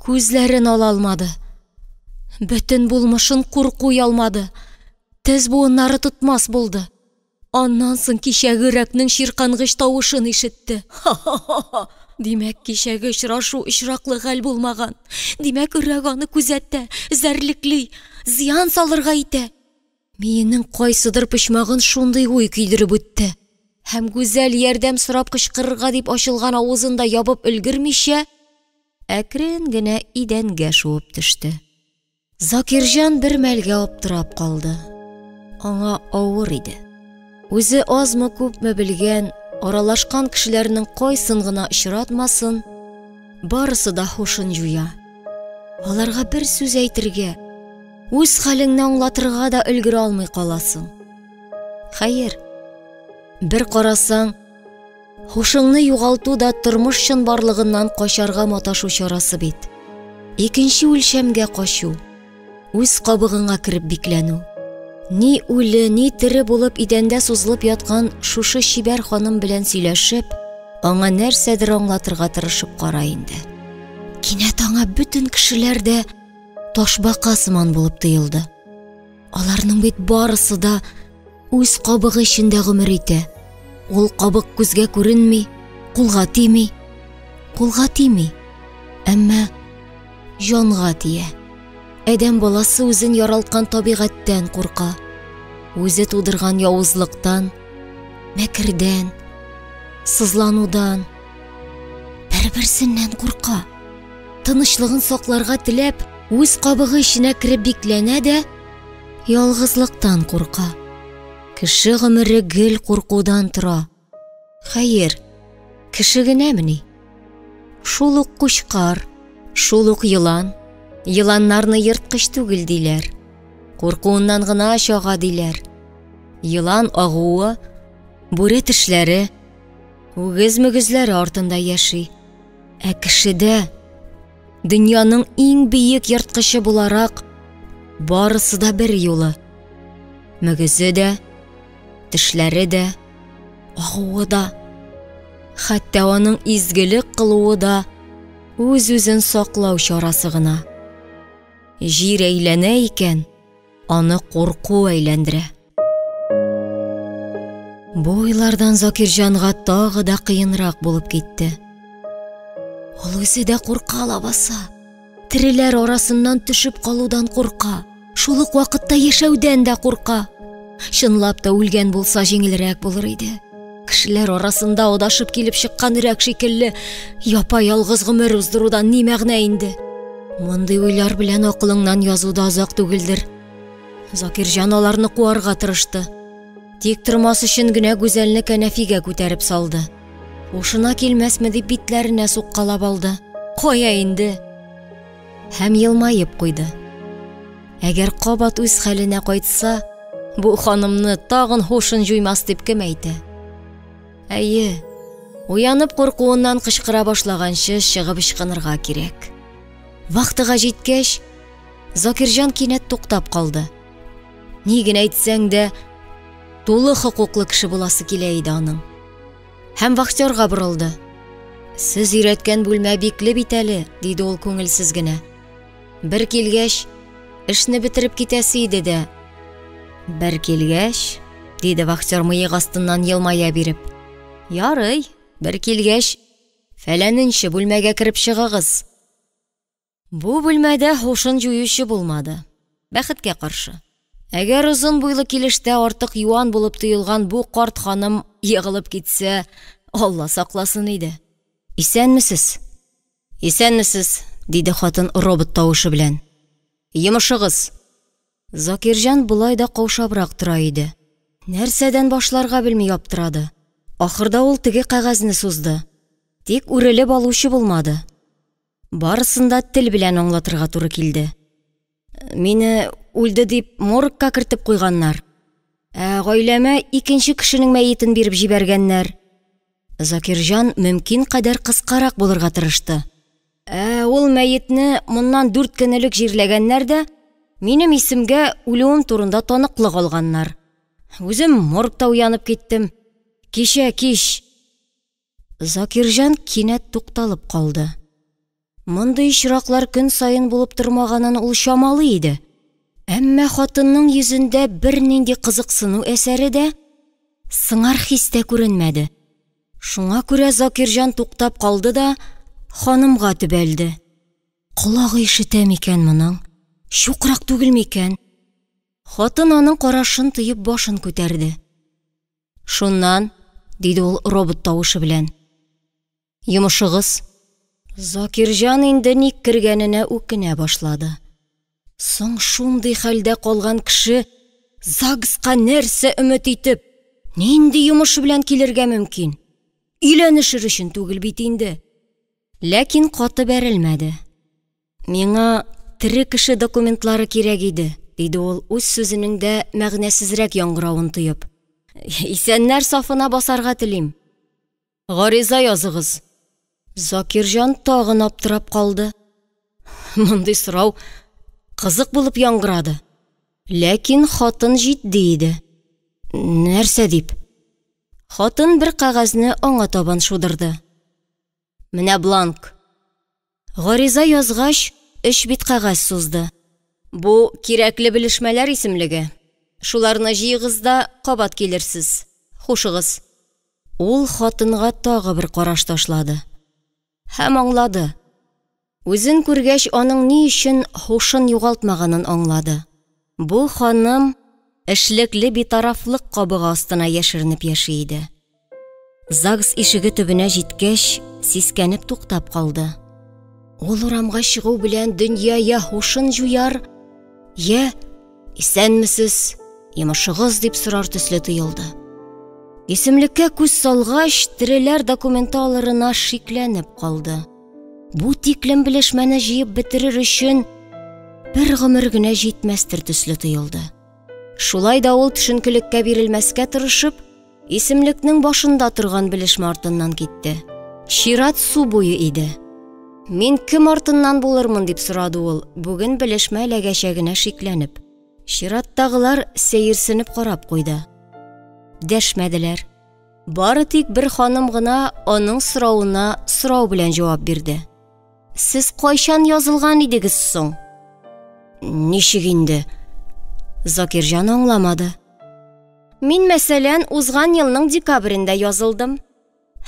күзләрен ала алмады. Бөтен булмышын курку ялмады. Тез буыннары тотмас булды. Аннан соң кичәге өрәкнең чиркангыч тавышын ишетте. Ха-ха-ха! Димәк, кичәге очрашу очраклы хәл булмаган. Димәк, өрәк аны күзәтә, эзәрлекли, зыян салырга итә. Миенең кайсыдыр почмагын шундый уй көйдереп үтте. Һәм Гүзәл ярдәм сорап кычкырырга дип ачылган авызын да ябып өлгермичә, әкрен генә идәнгә шуып төште. Закирҗан бер мәлгә аптырап калды. Аңа авыр иде. Үзе азмы-күпме белгән, аралашкан кешеләрнең кайсын гына очратмасын, барысы да һушын җуя. Аларга бер сүз әйтергә, үз хәлеңне аңлатырга да өлгерә алмый каласың. Хәер, бер карасаң, Һушыңны югалту да тормыш чынбарлыгыннан качарга маташу чарасы бит. Икенче үлчәмгә качу. үз кабыгыңа кереп бикләнү. Ни үле, ни тере булып идәндә сузылып яткан шушы чибәр ханым белән сөйләшеп, аңа нәрсәдер аңлатырга тырышып кара инде. Кинәт аңа бөтен кешеләр дә ташбака сыман булып тоелды. Аларның бит барысы да үз кабыгы эчендә гомер итә. Ул кабык күзгә күренми, кулга тими. Кулга тими. Әмма җанга тия. Адәм баласы үзен яралткан табигатьтән курка. Үзе тудырган явызлыктан, мәкердән, сызланудан, бер-берсеннән курка. Тынычлыгын сакларга теләп, үз кабыгы эченә кереп бикләнә дә, ялгызлыктан курка. Кеше гомере гел куркудан тора. Хәер, кеше генәмени? Шул ук кучкар, шул ук елан. Еланнарны ерткыч түгел диләр. Куркуыннан гына чага диләр. Елан агуы, бүре тешләре, үгез мөгезләре артында яши. Ә кешедә дөньяның иң биек ерткычы буларак барысы да бер юлы. Мөгезе дә, тешләре дә, агуы да, хәтта аның изгелек кылуы да үз-үзен саклау чарасы гына. Җир әйләнә икән, аны курку әйләндерә. Бу уйлардан Закирҗанга тагы да кыенрак булып китте. Ул үзе дә курка лабаса. Тереләр арасыннан төшеп калудан курка. Шул ук вакытта яшәүдән дә курка. Чынлап та үлгән булса җиңелрәк булыр иде. Кешеләр арасында адашып килеп чыккан өрәк шикелле япа-ялгыз гомер уздырудан ни мәгънә инде? Мондый уйлар белән акылыңнан язу да озак түгелдер. Закирҗан аларны куарга тырышты. Тик тормас өчен генә Гүзәлне кәнәфигә күтәреп салды. Ушына килмәсме дип битләренә суккалап алды. Кая инде? Һәм елмаеп куйды. Әгәр кабат үз хәленә кайтса, бу ханымны тагын һушын җуймас дип кем әйтә? Әйе, уянып куркуыннан кычкыра башлаганчы чыгып ычкынырга кирәк. Вахтага җиткәч, Закирҗан кинәт туктап калды. Ни генә әйтсәң дә, тулы хокуклы кеше буласы килә иде аның. Һәм вахтерга борылды. Сез өйрәткән бүлмә бикле бит әле, диде ул күңелсез генә. Бер килгәч, эшне бетереп китәсе иде дә. Бер килгәч, диде вахтер мыек астыннан елмая биреп. Ярый, бер килгәч, фәләненче бүлмәгә кереп чыгыгыз. Бу бүлмәдә һушын җуючы булмады. Бәхеткә каршы. Әгәр озын буйлы килештә артык юан булып тоелган бу карт ханым егылып китсә, Алла сакласын иде. Исәнмесез? Исәнмесез, диде хатын робот тавышы белән. Йомышыгыз. Закирҗан болай да каушабрак тора иде. Нәрсәдән башларга белми аптырады. Ахырда ул теге кәгазьне сузды. Тик үрелеп алучы булмады. Барысын да тел белән аңлатырга туры килде. Мине үлде дип моргка кертеп куйганнар. Ә гаиләмә икенче кешенең мәетен биреп җибәргәннәр. Закирҗан мөмкин кадәр кыскарак булырга тырышты. Ә ул мәетне моннан 4 көн элек җирләгәннәр дә, минем исемгә үлүем турында таныклык алганнар. Үзем моргта уянып киттем. Кичә кич. Закирҗан кинәт тукталып калды. Мондый очраклар көн саен булып тормаганын ул чамалый иде. Әмма хатынның йөзендә бернинди кызыксыну әсәре дә, сыңар хис тә күренмәде. Шуңа күрә Закирҗан туктап калды да ханымга төбәлде. Колагы ишетә микән моның? Чукрак түгел микән? Хатын аның карашын тоеп башын күтәрде. Шуннан, диде ул робот тавышы белән. Йомышыгыз. Закирҗан инде ник кергәненә үкенә башлады. Соң шундый хәлдә калган кеше ЗАГСка нәрсә өмет итеп, нинди йомышы белән килергә мөмкин? Өйләнешер өчен түгел бит инде. Ләкин каты бәрелмәде. Миңа тере кеше документлары кирәк иде, диде ул үз сүзенең дә мәгънәсезрәк яңгыравын тоеп. Исәннәр сафына басарга телим. Гариза языгыз. Закирҗан тагын аптырап калды. Мондый сорау Кызык булып яңгырады. Ләкин хатын җитди иде. Нәрсә дип? Хатын бер кәгазьне аңа табан шудырды. Менә бланк. Гариза язгач, өч бит кәгазь сузды. Бу кирәкле белешмәләр исемлеге. Шуларны җыегыз да кабат килерсез. Хушыгыз. Ул хатынга тагы бер караш ташлады. Һәм аңлады. Үзен күргәч, аның ни өчен һушын югалтмаганын аңлады. Бу ханым эшлекле битарафлык кабыгы астына яшеренеп яши иде. ЗАГС ишеге төбенә җиткәч, сискәнеп туктап калды. Ул урамга чыгу белән дөнья я һушын җуяр, я исәнмесез, йомышыгыз дип сорар төсле тоелды. Исемлеккә күз салгач, тереләр документы алырына шикләнеп калды. Бу тиклем белешмәне җыеп бетерер өчен бер гомер генә җитмәстер төсле тоелды. Шулай да ул төшенкелеккә бирелмәскә тырышып, Исемлекнең башында торган белешмә артыннан китте. Чират су буе иде. Мин кем артыннан булырмын дип сорады ул, бүген белешмә эләгәчәгенә шикләнеп. Чираттагылар сәерсенеп карап куйды. Дәшмәделәр. Бары тик бер ханым гына аның соравына сорау белән җавап бирде. Сез кайчан язылган идегез соң? Ничек инде? Закирҗан аңламады. Мин, мәсәлән, узган елның декабрендә язылдым.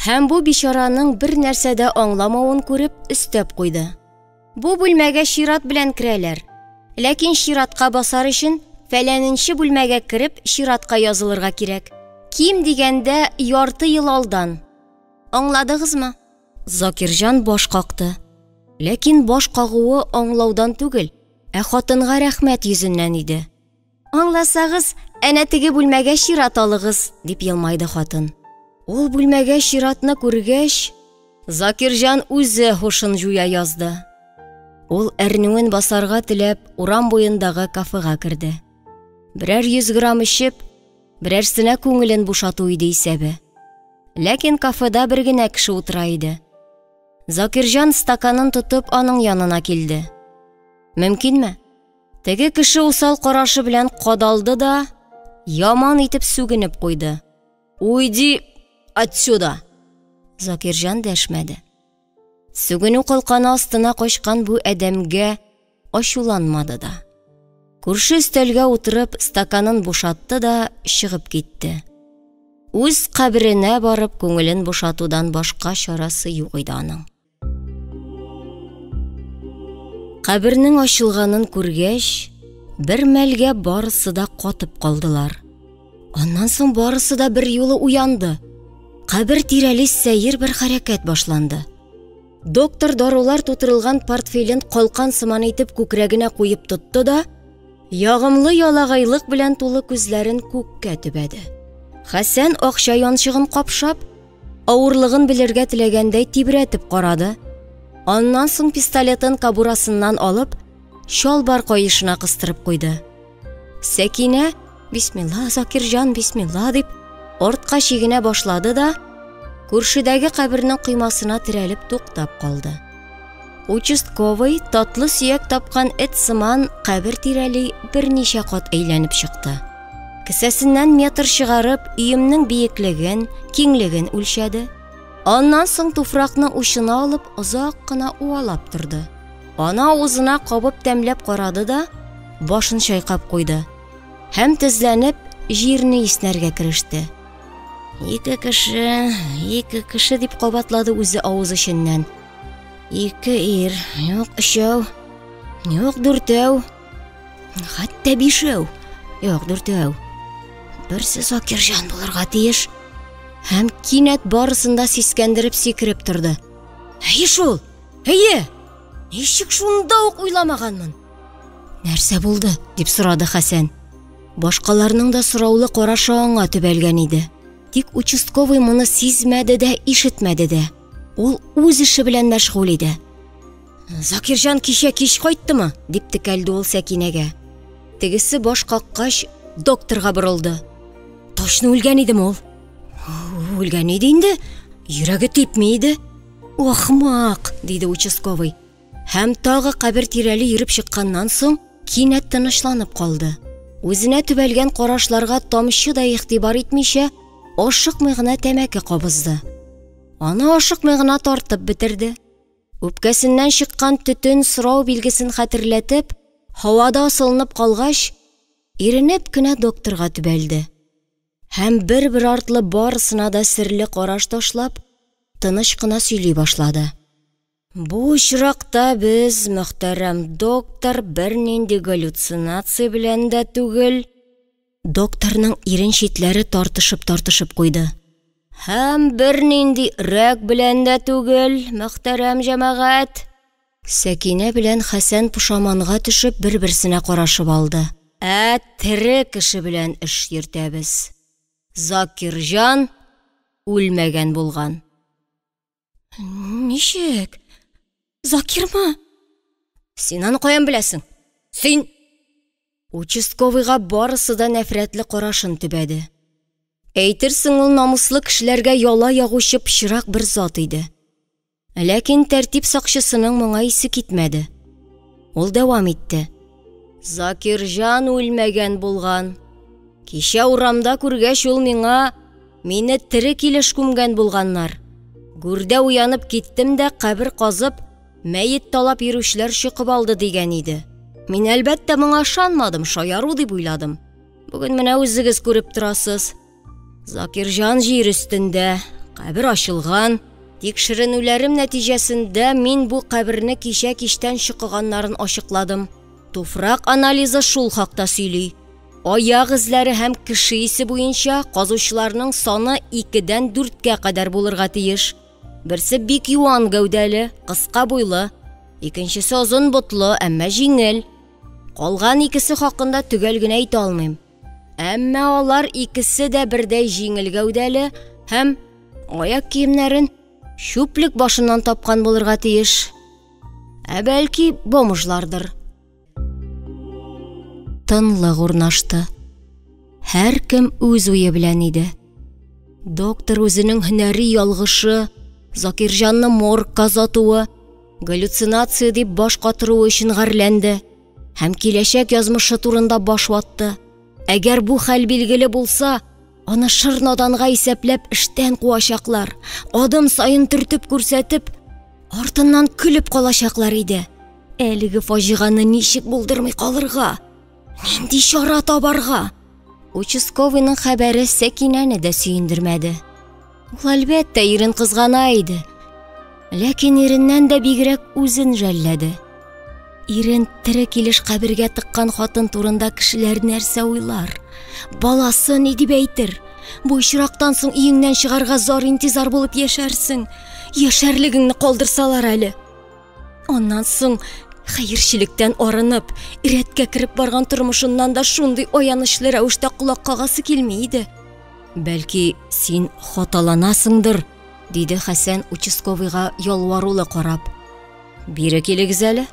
Һәм бу бичараның бер нәрсә дә аңламавын күреп, өстәп куйды. Бу бүлмәгә чират белән керәләр. Ләкин чиратка басар өчен фәләненче бүлмәгә кереп, чиратка язылырга кирәк. Ким дигәндә ярты ел алдан. Аңладыгызмы? Закирҗан баш какты. Ләкин баш кагуы аңлаудан түгел, ә хатынга рәхмәт йөзеннән иде. Аңласагыз, әнә теге бүлмәгә чират алыгыз, дип елмайды хатын. Ул бүлмәгә чиратны күргәч, Закирҗан үзе һушын җуя язды. Ул әрнүен басарга теләп, урам буендагы кафега керде. Берәр 100 грамм эчеп, берәрсенә күңелен бушату иде исәбе. Ләкин кафеда бер генә кеше утыра иде. Закирҗан стаканын тотып аның янына килде. Мөмкинме? Теге кеше усал карашы белән кадалды да, яман итеп сүгенеп куйды. Уйди отсюда! Закирҗан дәшмәде. Сүгенү калканы астына качкан бу адәмгә ачуланмады да. Күрше өстәлгә утырып, стаканын бушатты да чыгып китте. Үз каберенә барып күңелен бушатудан башка чарасы юк иде аның. Кабернең ачылганын күргәч, бер мәлгә барысы да катып калдылар. Аннан соң барысы да бер юлы уянды. Кабер тирәли сәер бер хәрәкәт башланды. Доктор дарулар тутырылган портфелен калкан сыман итеп күкрәгенә куеп тотты да, ягымлы ялагайлык белән тулы күзләрен күккә төбәде. Хәсән акча янчыгын капшап, авырлыгын белергә теләгәндәй тибрәтеп карады. Аннан соң пистолетын кобурасыннан алып, чалбар каешына кыстырып куйды. Сәкинә, бисмилла, Закирҗан, бисмилла дип, артка чигенә башлады да, күршедәге кабернең коймасына терәлеп туктап калды. Участковый татлы сөяк тапкан эт сыман кабер тирәли берничә кат әйләнеп чыкты. Кесәсеннән метр чыгарып, өемнең биеклеген, киңлеген үлчәде. Аннан соң туфракны учына алып, озак кына уалап торды. Ана авызына кабып тәмләп карады да, башын чайкап куйды. Һәм тезләнеп, җирне иснәргә кереште. Ике кеше, ике кеше дип кабатлады үзе авыз эченнән. Ике ир, юк өчәү, юк дүртәү, хәтта бишәү, юк дүртәү. Берсе Закирҗан булырга тиеш. Һәм кинәт барысын да сискәндереп сикереп торды. Әйе шул, әйе! Ничек шунда ук уйламаганмын? Нәрсә булды? дип сорады Хәсән. Башкаларның да сораулы карашы аңа төбәлгән иде. Тик участковый моны сизмәде дә, ишетмәде дә. Ул үз эше белән мәшгуль иде. Закирҗан кичә кич кайттымы? дип текәлде ул Сәкинәгә. Тегесе баш каккач, докторга борылды. Точно үлгән идеме ул? Үлгән иде инде. Йөрәге типми иде. Ахмак, диде участковый. Һәм тагы кабер тирәли йөреп чыкканнан соң, кинәт тынычланып калды. Үзенә төбәлгән карашларга тамчы да игътибар итмичә, ашыкмый гына тәмәке кабызды. Аны ашыкмый гына тартып бетерде. Үпкәсеннән чыккан төтен сорау билгесен хәтерләтеп, һавада асылынып калгач, иренеп кенә докторга төбәлде. Һәм бер-бер артлы барысына да серле караш ташлап, тыныч кына сөйли башлады. Бу очракта без, мөхтәрәм доктор, бернинди галлюцинация белән дә түгел. Докторның ирен читләре тартышып-тартышып куйды. Һәм бернинди өрәк белән дә түгел, мөхтәрәм җәмәгать. Сәкинә белән Хәсән пошаманга төшеп бер-берсенә карашып алды. Ә тере кеше белән эш йөртәбез. Закирҗан үлмәгән булган. Ничек? Закирмы? Син аны каян беләсең? Син Участковыйга барысы да нәфрәтле карашын төбәде. Әйтерсең, ул намуслы кешеләргә яла ягучы пычрак бер зат иде. Ләкин тәртип сакчысының моңа исе китмәде. Ул дәвам итте. Закирҗан үлмәгән булган. Кичә урамда күргәч, ул миңа мине тере килеш күмгән булганнар. Гүрдә уянып киттем дә кабер казып, мәет талап йөрүчеләр чокып алды дигән иде. Мин әлбәттә моңа ышанмадым, шаяру дип уйладым. Бүген менә үзегез күреп торасыз. Закирҗан җир өстендә, кабер ачылган. Тикшеренүләрем нәтиҗәсендә мин бу каберне кичә кичтән чокыганнарын ачыкладым. Туфрак анализы шул хакта сөйли. Аяк эзләре һәм кеше исе буенча казучыларның саны икедән дүрткә кадәр булырга тиеш. Берсе бик юан гәүдәле, кыска буйлы, икенчесе озын ботлы, әмма җиңел. Калган икесе хакында төгәл генә әйтә алмыйм. Әмма алар икесе дә бердәй җиңел гәүдәле һәм аяк киемнәрен чүплек башыннан тапкан булырга тиеш. Ә бәлки бомжлардыр. Тынлык урнашты. Һәркем үз уе белән иде. Доктор үзенең һөнәри ялгышы, Закирҗанны моргка озатуы, галлюцинация дип баш катыруы өчен гарьләнде һәм киләчәк язмышы турында баш ватты. Әгәр бу хәл билгеле булса, аны шыр наданга исәпләп эштән куачаклар, адым саен төртеп күрсәтеп, артыннан көлеп калачаклар иде. Әлеге фаҗиганы ничек булдырмый калырга? Нинди чара табарга? Участковыйның хәбәре Сәкинәне дә сөендермәде. Ул әлбәттә ирен кызгана иде. Ләкин иреннән дә бигрәк үзен жәлләде. Ирен тере килеш кабергә тыккан хатын турында кешеләр нәрсә уйлар? Баласы ни дип әйтер? Бу очрактан соң өеңнән чыгарга зар-интизар булып яшәрсең. Яшәрлегеңне калдырсалар әле. Аннан соң хәерчелектән арынып, рәткә кереп барган тормышыннан да шундый аянычлы рәвештә колак кагасы килми иде. Бәлки, син хаталанасыңдыр, диде Хәсән участковыйга ялварулы карап. Бире килегез әле.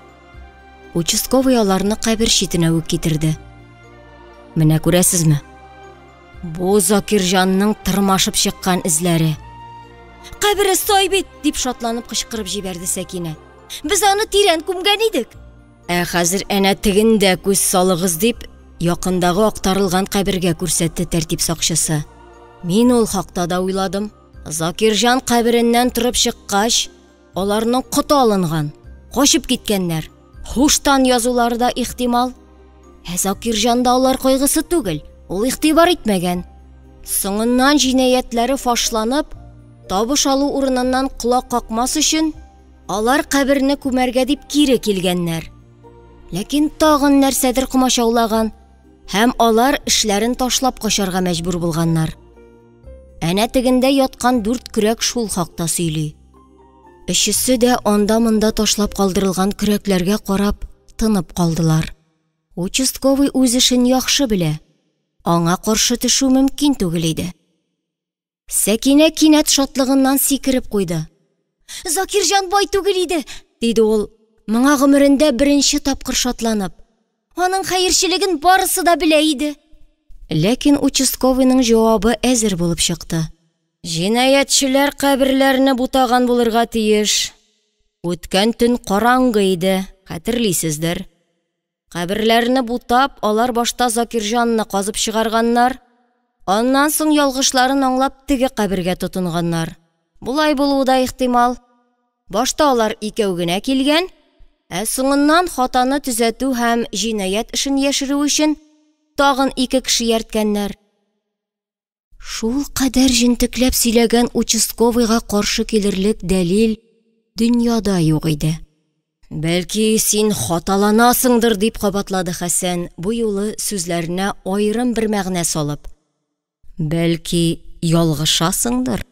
Участковый аларны кабер читенә үк китерде. Менә күрәсезме? Бу Закирҗанның тырмашып чыккан эзләре. Кабере сай бит, дип шатланып кычкырып җибәрде Сәкинә. Без аны тирән күмгән идек. Ә хәзер әнә тегендә күз салыгыз дип, якындагы актарылган кабергә күрсәтте тәртип сакчысы. Мин ул хакта да уйладым. Закирҗан кабереннән торып чыккач, аларның коты алынган, качып киткәннәр. Һуштан язулары да ихтимал. Ә Закирҗанда алар кайгысы түгел, ул игътибар итмәгән. Соңыннан җинаятьләре фашланып, табыш алу урыныннан колак какмас өчен, алар каберне күмәргә дип кире килгәннәр. Ләкин тагын нәрсәдер комачаулаган һәм алар эшләрен ташлап качарга мәҗбүр булганнар. Әнә тегендә яткан дүрт көрәк шул хакта сөйли. Өчесе дә анда-монда ташлап калдырылган көрәкләргә карап тынып калдылар. Участковый үз эшен яхшы белә. Аңа каршы төшү мөмкин түгел иде. Сәкинә кинәт шатлыгыннан сикереп куйды. Закирҗан бай түгел иде, диде ул, моңа гомерендә беренче тапкыр шатланып. Аның хәерчелеген барысы да белә иде. Ләкин участковыйның җавабы әзер булып чыкты. Җинаятьчеләр каберләрне бутаган булырга тиеш. Үткән төн караңгы иде, хәтерлисездер. Каберләрне бутап, алар башта Закирҗанны казып чыгарганнар, аннан соң ялгышларын аңлап теге кабергә тотынганнар. Болай булуы да ихтимал. Башта алар икәү генә килгән, ә соңыннан хатаны төзәтү һәм җинаять эшен яшерү өчен тагын ике кеше иярткәннәр. Шул кадәр җентекләп сөйләгән участковыйга каршы килерлек дәлил дөньяда юк иде. Бәлки, син хаталанасыңдыр, дип кабатлады Хәсән, бу юлы сүзләренә аерым бер мәгънә салып. Бәлки, ялгышасыңдыр?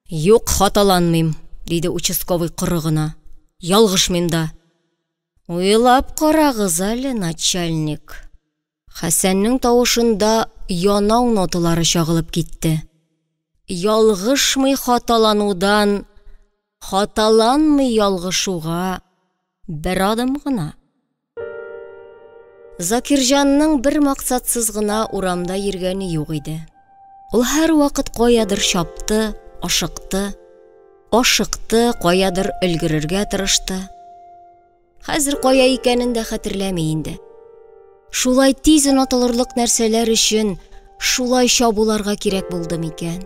Юк, хаталанмыйм, диде участковый коры гына. Ялгышмыйм да. Уйлап карагыз әле, начальник. Хәсәннең тавышында янау ноталары чагылып китте. Ялгышмый хаталанудан хаталанмый ялгышуга бер адым гына. Закирҗанның бер максатсыз гына урамда йөргәне юк иде. Ул һәрвакыт каядыр чапты, ашыкты, ашыкты, каядыр өлгерергә тырышты. Хәзер кая икәнен дә хәтерләми инде. Шулай тиз онытылырлык нәрсәләр өчен шулай чабуларга кирәк булды микән?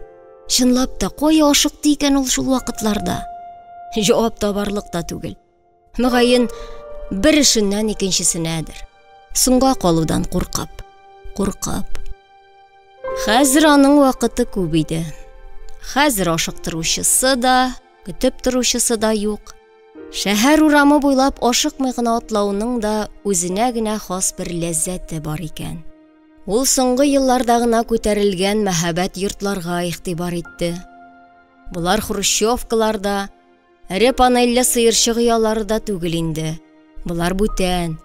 Чынлап та, кая ашыкты икән ул шул вакытларда? Җавап табарлык та түгел. Мөгаен, бер эшеннән икенчесенәдер. Соңга калудан куркып, куркып. Хәзер аның вакыты күп иде. Хәзер ашыктыручысы да, көтеп торучысы да юк. Шәһәр урамы буйлап ашыкмый гына атлауның да үзенә генә хас бер ләззәте бар икән. Ул соңгы елларда гына күтәрелгән мәһабәт йортларга игътибар итте. Болар хрущевкалар да, эре панельле сыерчык оялары да түгел инде. Болар бүтән.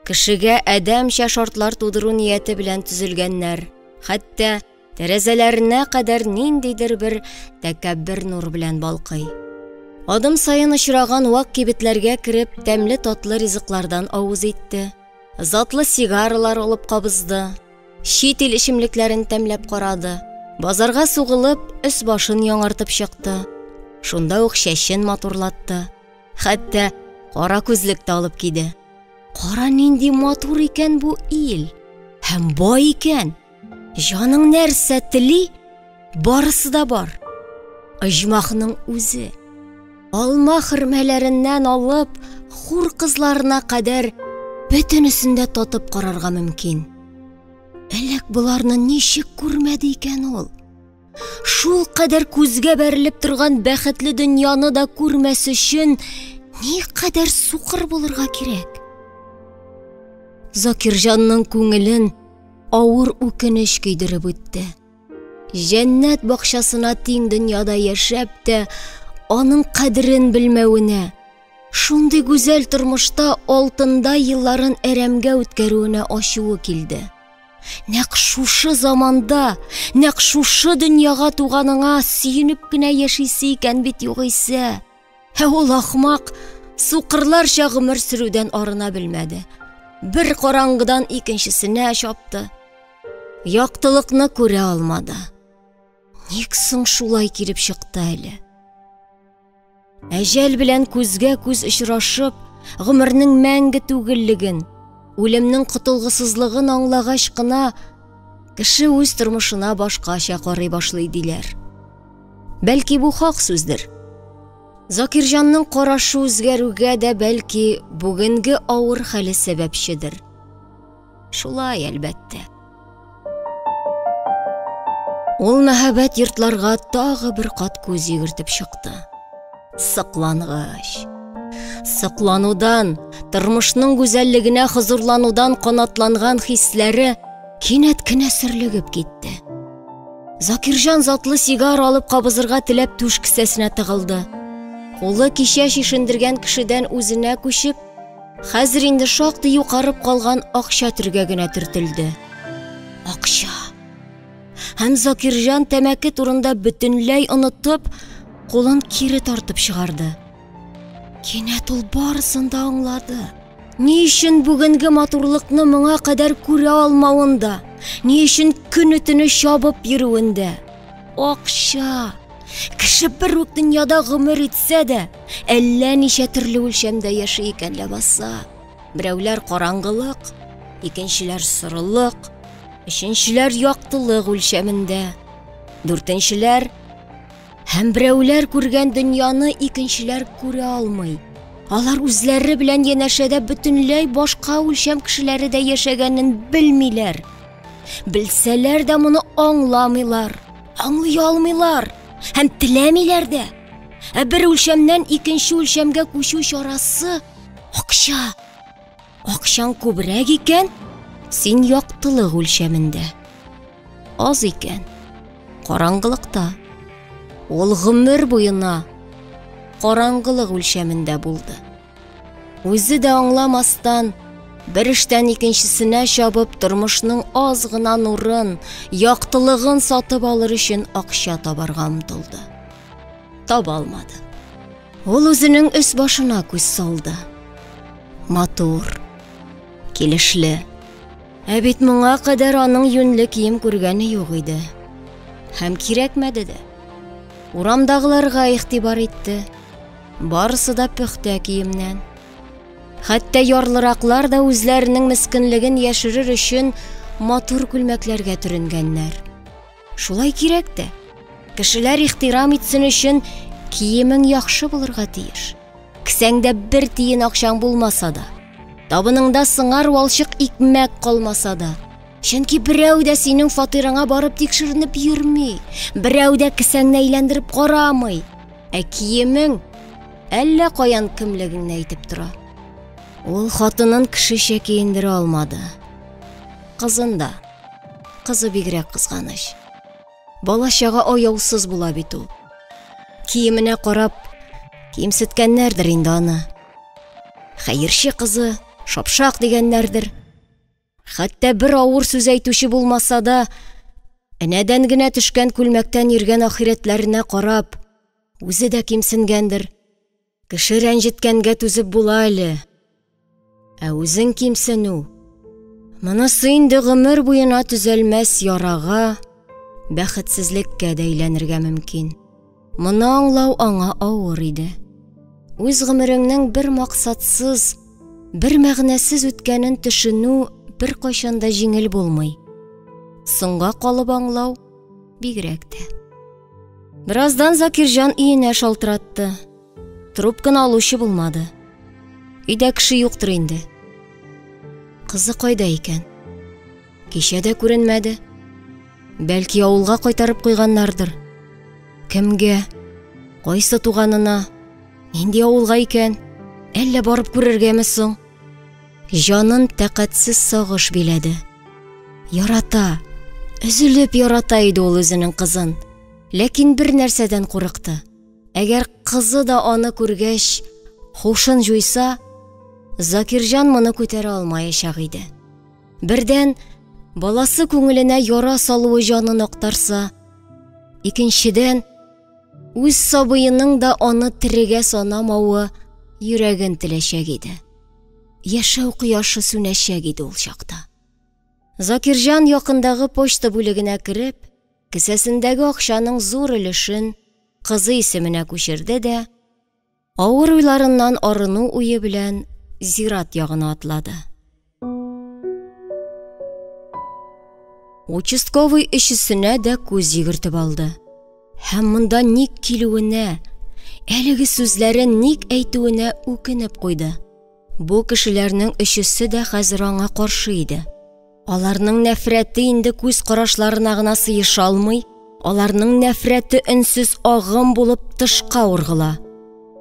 Кешегә адәмчә шартлар тудыру нияте белән төзелгәннәр. Хәтта Тәрәзәләренә кадәр ниндидер бер тәкәббер нур белән балкый. Адым саен очраган вак кибетләргә кереп, тәмле татлы ризыклардан авыз итте, затлы сигаралар алып кабызды, чит ил эчемлекләрен тәмләп карады, базарга сугылып, өс-башын яңартып чыкты, шунда ук чәчен матурлатты, хәтта кара күзлек тә алып киде. Кара нинди матур икән бу ил! Һәм бай икән! Җаның нәрсә тели, барысы да бар. Оҗмахның үзе. Алма хөрмәләреннән алып, хур кызларына кадәр бөтенесен дә татып карарга мөмкин. Элек боларны ничек күрмәде икән ул? Шул кадәр күзгә бәрелеп торган бәхетле дөньяны да күрмәс өчен никадәр сукыр булырга кирәк? Закирҗанның күңелен авыр үкенеч көйдереп үтте. Җәннәт бакчасына тиң дөньяда яшәп тә, аның кадерен белмәвенә, шундый гүзәл тормышта алтындай елларын әрәмгә үткәрүенә ачуы килде. Нәкъ шушы заманда, нәкъ шушы дөньяга туганыңа сөенеп кенә яшисе икән бит югыйсә. Ә ул ахмак сукырларча гомер сөрүдән арына белмәде. Бер караңгыдан икенчесенә чапты. Яктылыкны күрә алмады. Ник соң шулай килеп чыкты әле? Әҗәл белән күзгә күз очрашып, гомернең мәңге түгеллеген, үлемнең котылгысызлыгын аңлагач кына, кеше үз тормышына башкача карый башлый диләр. Бәлки бу хак сүздер. Закирҗанның карашы үзгәрүгә дә бәлки бүгенге авыр хәле сәбәпчедер. Шулай, әлбәттә. Ул мәһабәт йортларга тагы бер кат күз йөгертеп чыкты. Соклангыч. Сокланудан, тормышның гүзәллегенә хозурланудан канатланган хисләре кинәт кенә сөрлегеп китте. Закирҗан затлы сигар алып кабызырга теләп түш кесәсенә тыгылды. Кулы кичә чишендергән кешедән үзенә күчеп, хәзер инде шактый юкарып калган акча төргәгенә төртелде. Акча. Һәм Закирҗан тәмәке турында бөтенләй онытып, кулын кире тартып чыгарды. Кинәт ул барысын да аңлады. Ни өчен бүгенге матурлыкны моңа кадәр күрә алмавын да, ни өчен көне-төне чабып йөрүен дә. Акча! Кеше бер үк дөньяда гомер итсә дә, әллә ничә төрле үлчәмдә яши икән ләбаса. Берәүләр караңгылык, икенчеләр сорылык, өченчеләр яктылык үлчәмендә, дүртенчеләр һәм берәүләр күргән дөньяны икенчеләр күрә алмый. Алар үзләре белән янәшәдә бөтенләй башка үлчәм кешеләре дә яшәгәнен белмиләр. Белсәләр дә моны аңламыйлар, аңлый алмыйлар һәм теләмиләр дә. Ә бер үлчәмнән икенче үлчәмгә күчү чарасы акча. Акчаң күбрәк икән, син яктылык үлчәмендә. Аз икән, караңгылыкта. Ул гомер буена караңгылык үлчәмендә булды. Үзе дә аңламастан, бер эштән икенчесенә чабып, тормышның аз гына нурын, яктылыгын сатып алыр өчен акча табарга омтылды. Таба алмады. Ул үзенең өс башына күз салды. Матур, килешле. Ә бит моңа кадәр аның юньле кием күргәне юк иде. Һәм кирәкмәде дә. Урамдагыларга игътибар итте. Барысы да пөхтә киемнән. Хәтта ярлыраклар да үзләренең мескенлеген яшерер өчен матур күлмәкләргә төренгәннәр. Шулай кирәк тә. Кешеләр ихтирам итсен өчен киемең яхшы булырга тиеш. Кесәңдә бер тиен акчаң булмаса да, табыныңда сыңар валчык икмәк калмаса да, чөнки берәү дә синең фатирыңа барып тикшеренеп йөрми, берәү дә кесәңне әйләндереп карамый, ә киемең әллә каян кемлегеңне әйтеп тора. Ул хатынын кешечә киендерә алмады. Кызын да. Кызы бигрәк кызганыч. Бала-чага аяусыз була бит ул. Киеменә карап, кимсеткәннәрдер инде аны. Хәерче кызы, шапшак дигәннәрдер. Хәтта бер авыр сүз әйтүче булмаса да, энәдән генә төшкән күлмәктән йөргән ахирәтләренә карап, үзе дә кимсенгәндер. Кеше рәнҗеткәнгә түзеп була әле. Ә үзең кимсенү, монысы инде гомер буена төзәлмәс ярага, бәхетсезлеккә дә әйләнергә мөмкин. Моны аңлау аңа авыр иде. Үз гомереңнең бер максатсыз, бер мәгънәсез үткәнен төшенү беркайчан да җиңел булмый. Соңга калып аңлау бигрәк тә. Бераздан Закирҗан өенә шалтыратты. Трубканы алучы булмады. Өйдә кеше юктыр инде. Кызы кайда икән? Кичә дә күренмәде. Бәлки авылга кайтарып куйганнардыр. Кемгә? Кайсы туганына? Нинди авылга икән? Әллә барып күрергәме соң? Җанын тәкатьсез сагыш биләде. Ярата, өзелеп ярата иде ул үзенең кызын. Ләкин бер нәрсәдән курыкты. Әгәр кызы да аны күргәч, хушын җуйса, Закирҗан моны күтәрә алмаячак иде. Бердән, баласы күңеленә яра салуы җанын актарса, икенчедән, үз сабыеның да аны терегә санамавы йөрәген теләчәк иде. Яшәү кояшы сүнәчәк иде ул чакта. Закирҗан якындагы почта бүлегенә кереп, кесәсендәге акчаның зур өлешен кызы исеменә күчерде дә, авыр уйларыннан арыну уе белән зират ягына атлады. Участковый өчесенә дә күз йөгертеп алды. Һәм монда ник килүенә, әлеге сүзләрен ник әйтүенә үкенеп куйды. Бу кешеләрнең өчесе дә хәзер аңа каршы иде. Аларның нәфрәте инде күз карашларына гына сыеша алмый, аларның нәфрәте өнсез агым булып тышка ургыла.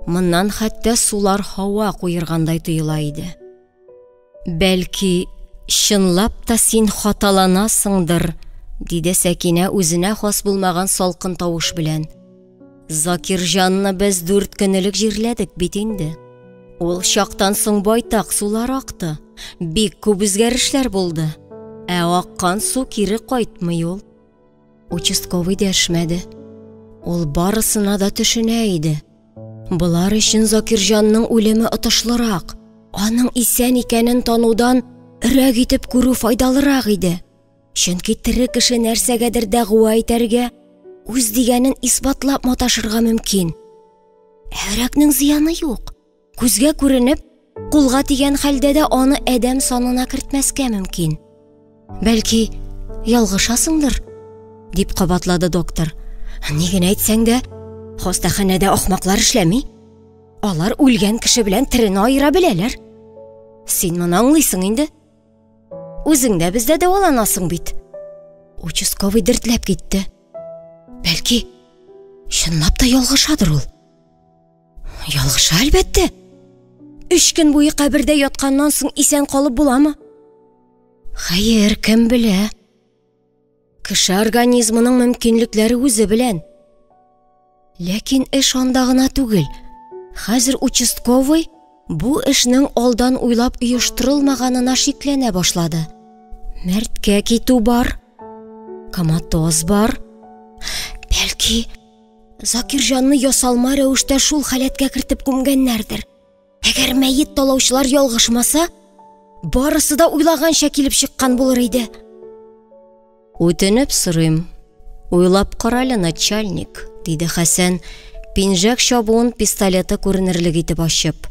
Моннан хәтта сулар һава куергандай тоела иде. Бәлки, чынлап та син хаталанасыңдыр, диде Сәкинә үзенә хас булмаган салкын тавыш белән. Закирҗанны без 4 көн элек җирләдек бит инде. Ул чактан соң байтак сулар акты, бик күп үзгәрешләр булды. Ә аккан су кире кайтмый ул. Участковый дәшмәде. Ул барысына да төшенә иде. Болар өчен Закирҗанның үлеме отышлырак, аның исән икәнен танудан өрәк итеп күрү файдалырак иде. Чөнки тере кеше нәрсәгәдер дәгъва итәргә, үз дигәнен исбатлап маташырга мөмкин. Ә өрәкнең зыяны юк. Күзгә күренеп, Кулга тигән хәлдә дә аны адәм санына кертмәскә мөмкин. Бәлки, ялгышасыңдыр? дип кабатлады доктор. Ни генә әйтсәң дә, хастаханәдә ахмаклар эшләми. Алар үлгән кеше белән терене аера беләләр. Син моны аңлыйсың инде. Үзең дә бездә дәваланасың бит. Участковый дертләп китте. Бәлки, чынлап та ялгышадыр ул. Ялгыша, әлбәттә. Өч көн буе кабердә ятканнан соң исән калып буламы? Хәер, кем белә? Кеше организмының мөмкинлекләре үзе белән. Ләкин эш анда гына түгел. Хәзер участковый бу эшнең алдан уйлап оештырылмаганына шикләнә башлады. Мәрткә китү бар, коматоз бар. Бәлки, Закирҗанны ясалма рәвештә шул халәткә кертеп күмгәннәрдер. Әгәр мәет талаучылар ялгышмаса, барысы да уйлаганча килеп чыккан булыр иде. Үтенеп сорыйм, уйлап карале, начальник, диде Хәсән, пинжәк чабуын пистолеты күренерлек итеп ачып.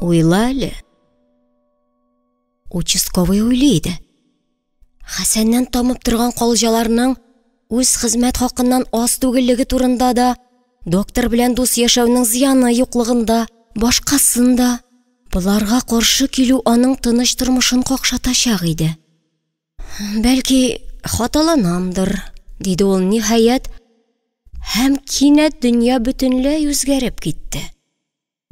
Уйла әле. Участковый уйлый иде. Хәсәннән тамып торган калҗаларның үз хезмәт хакыннан аз түгеллеге турында да, доктор белән дус яшәүнең зыяны юклыгында, башкасын да, боларга каршы килү аның тыныч тормышын какшатачак иде. Бәлки, хаталанамдыр, диде ул ниһаять, һәм кинәт дөнья бөтенләй үзгәреп китте.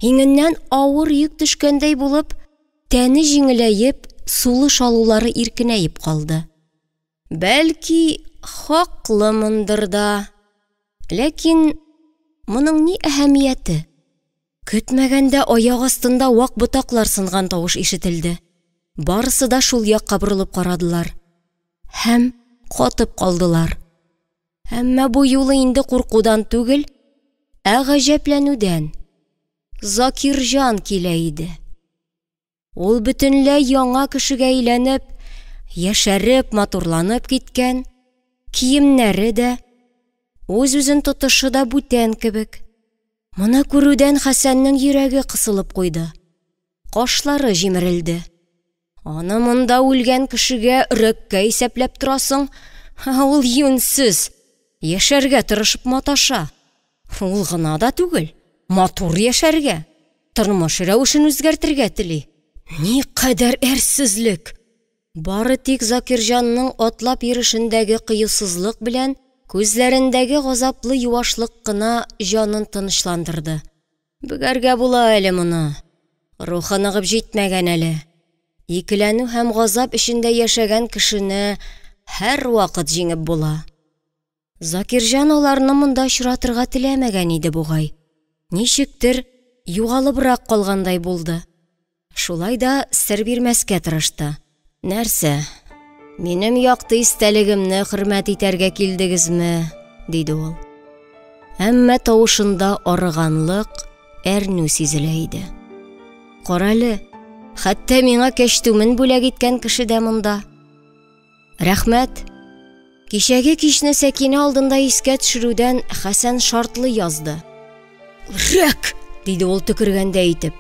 Иңеннән авыр йөк төшкәндәй булып, тәне җиңеләеп, сулыш алулары иркенәеп калды. Бәлки, хаклымындыр да. Ләкин моның ни әһәмияте? Көтмәгәндә аяк астында вак ботаклар сынган тавыш ишетелде. Барысы да шул якка борылып карадылар. Һәм катып калдылар. Әмма бу юлы инде куркудан түгел, ә гаҗәпләнүдән. Закирҗан килә иде. Ул бөтенләй яңа кешегә әйләнеп, яшәреп, матурланып киткән, киемнәре дә, үз-үзен тотышы да бүтән кебек. Моны күрүдән Хәсәннең йөрәге кысылып куйды. Кашлары җимерелде. Аны монда үлгән кешегә өрәккә исәпләп торасың, ә ул юньсез, яшәргә тырышып маташа. Ул гына да түгел, матур яшәргә, тормыш рәвешен үзгәртергә тели. Никадәр әрсезлек! Бары тик Закирҗанның атлап йөрешендәге кыюсызлык белән күзләрендәге газаплы юашлык кына җанын тынычландырды. Бөгәргә була әле моны. Рухы ныгып җитмәгән әле. Икеләнү һәм газап эчендә яшәгән кешене һәрвакыт җиңеп була. Закирҗан аларны монда очратырга теләмәгән иде бугай. Ничектер, югалыбрак калгандай булды. Шулай да сер бирмәскә тырышты. Нәрсә, минем якты истәлегемне хөрмәт итәргә килдегезме? диде ул. Әмма тавышында арыганлык, әрнү сизелә иде. Карале, хәтта миңа кәчтүмен бүләк иткән кеше дә монда. Рәхмәт. Кичәге кичне Сәкинә алдында искә төшерүдән Хәсән шартлы язды. Рәк! диде ул төкергәндәй итеп.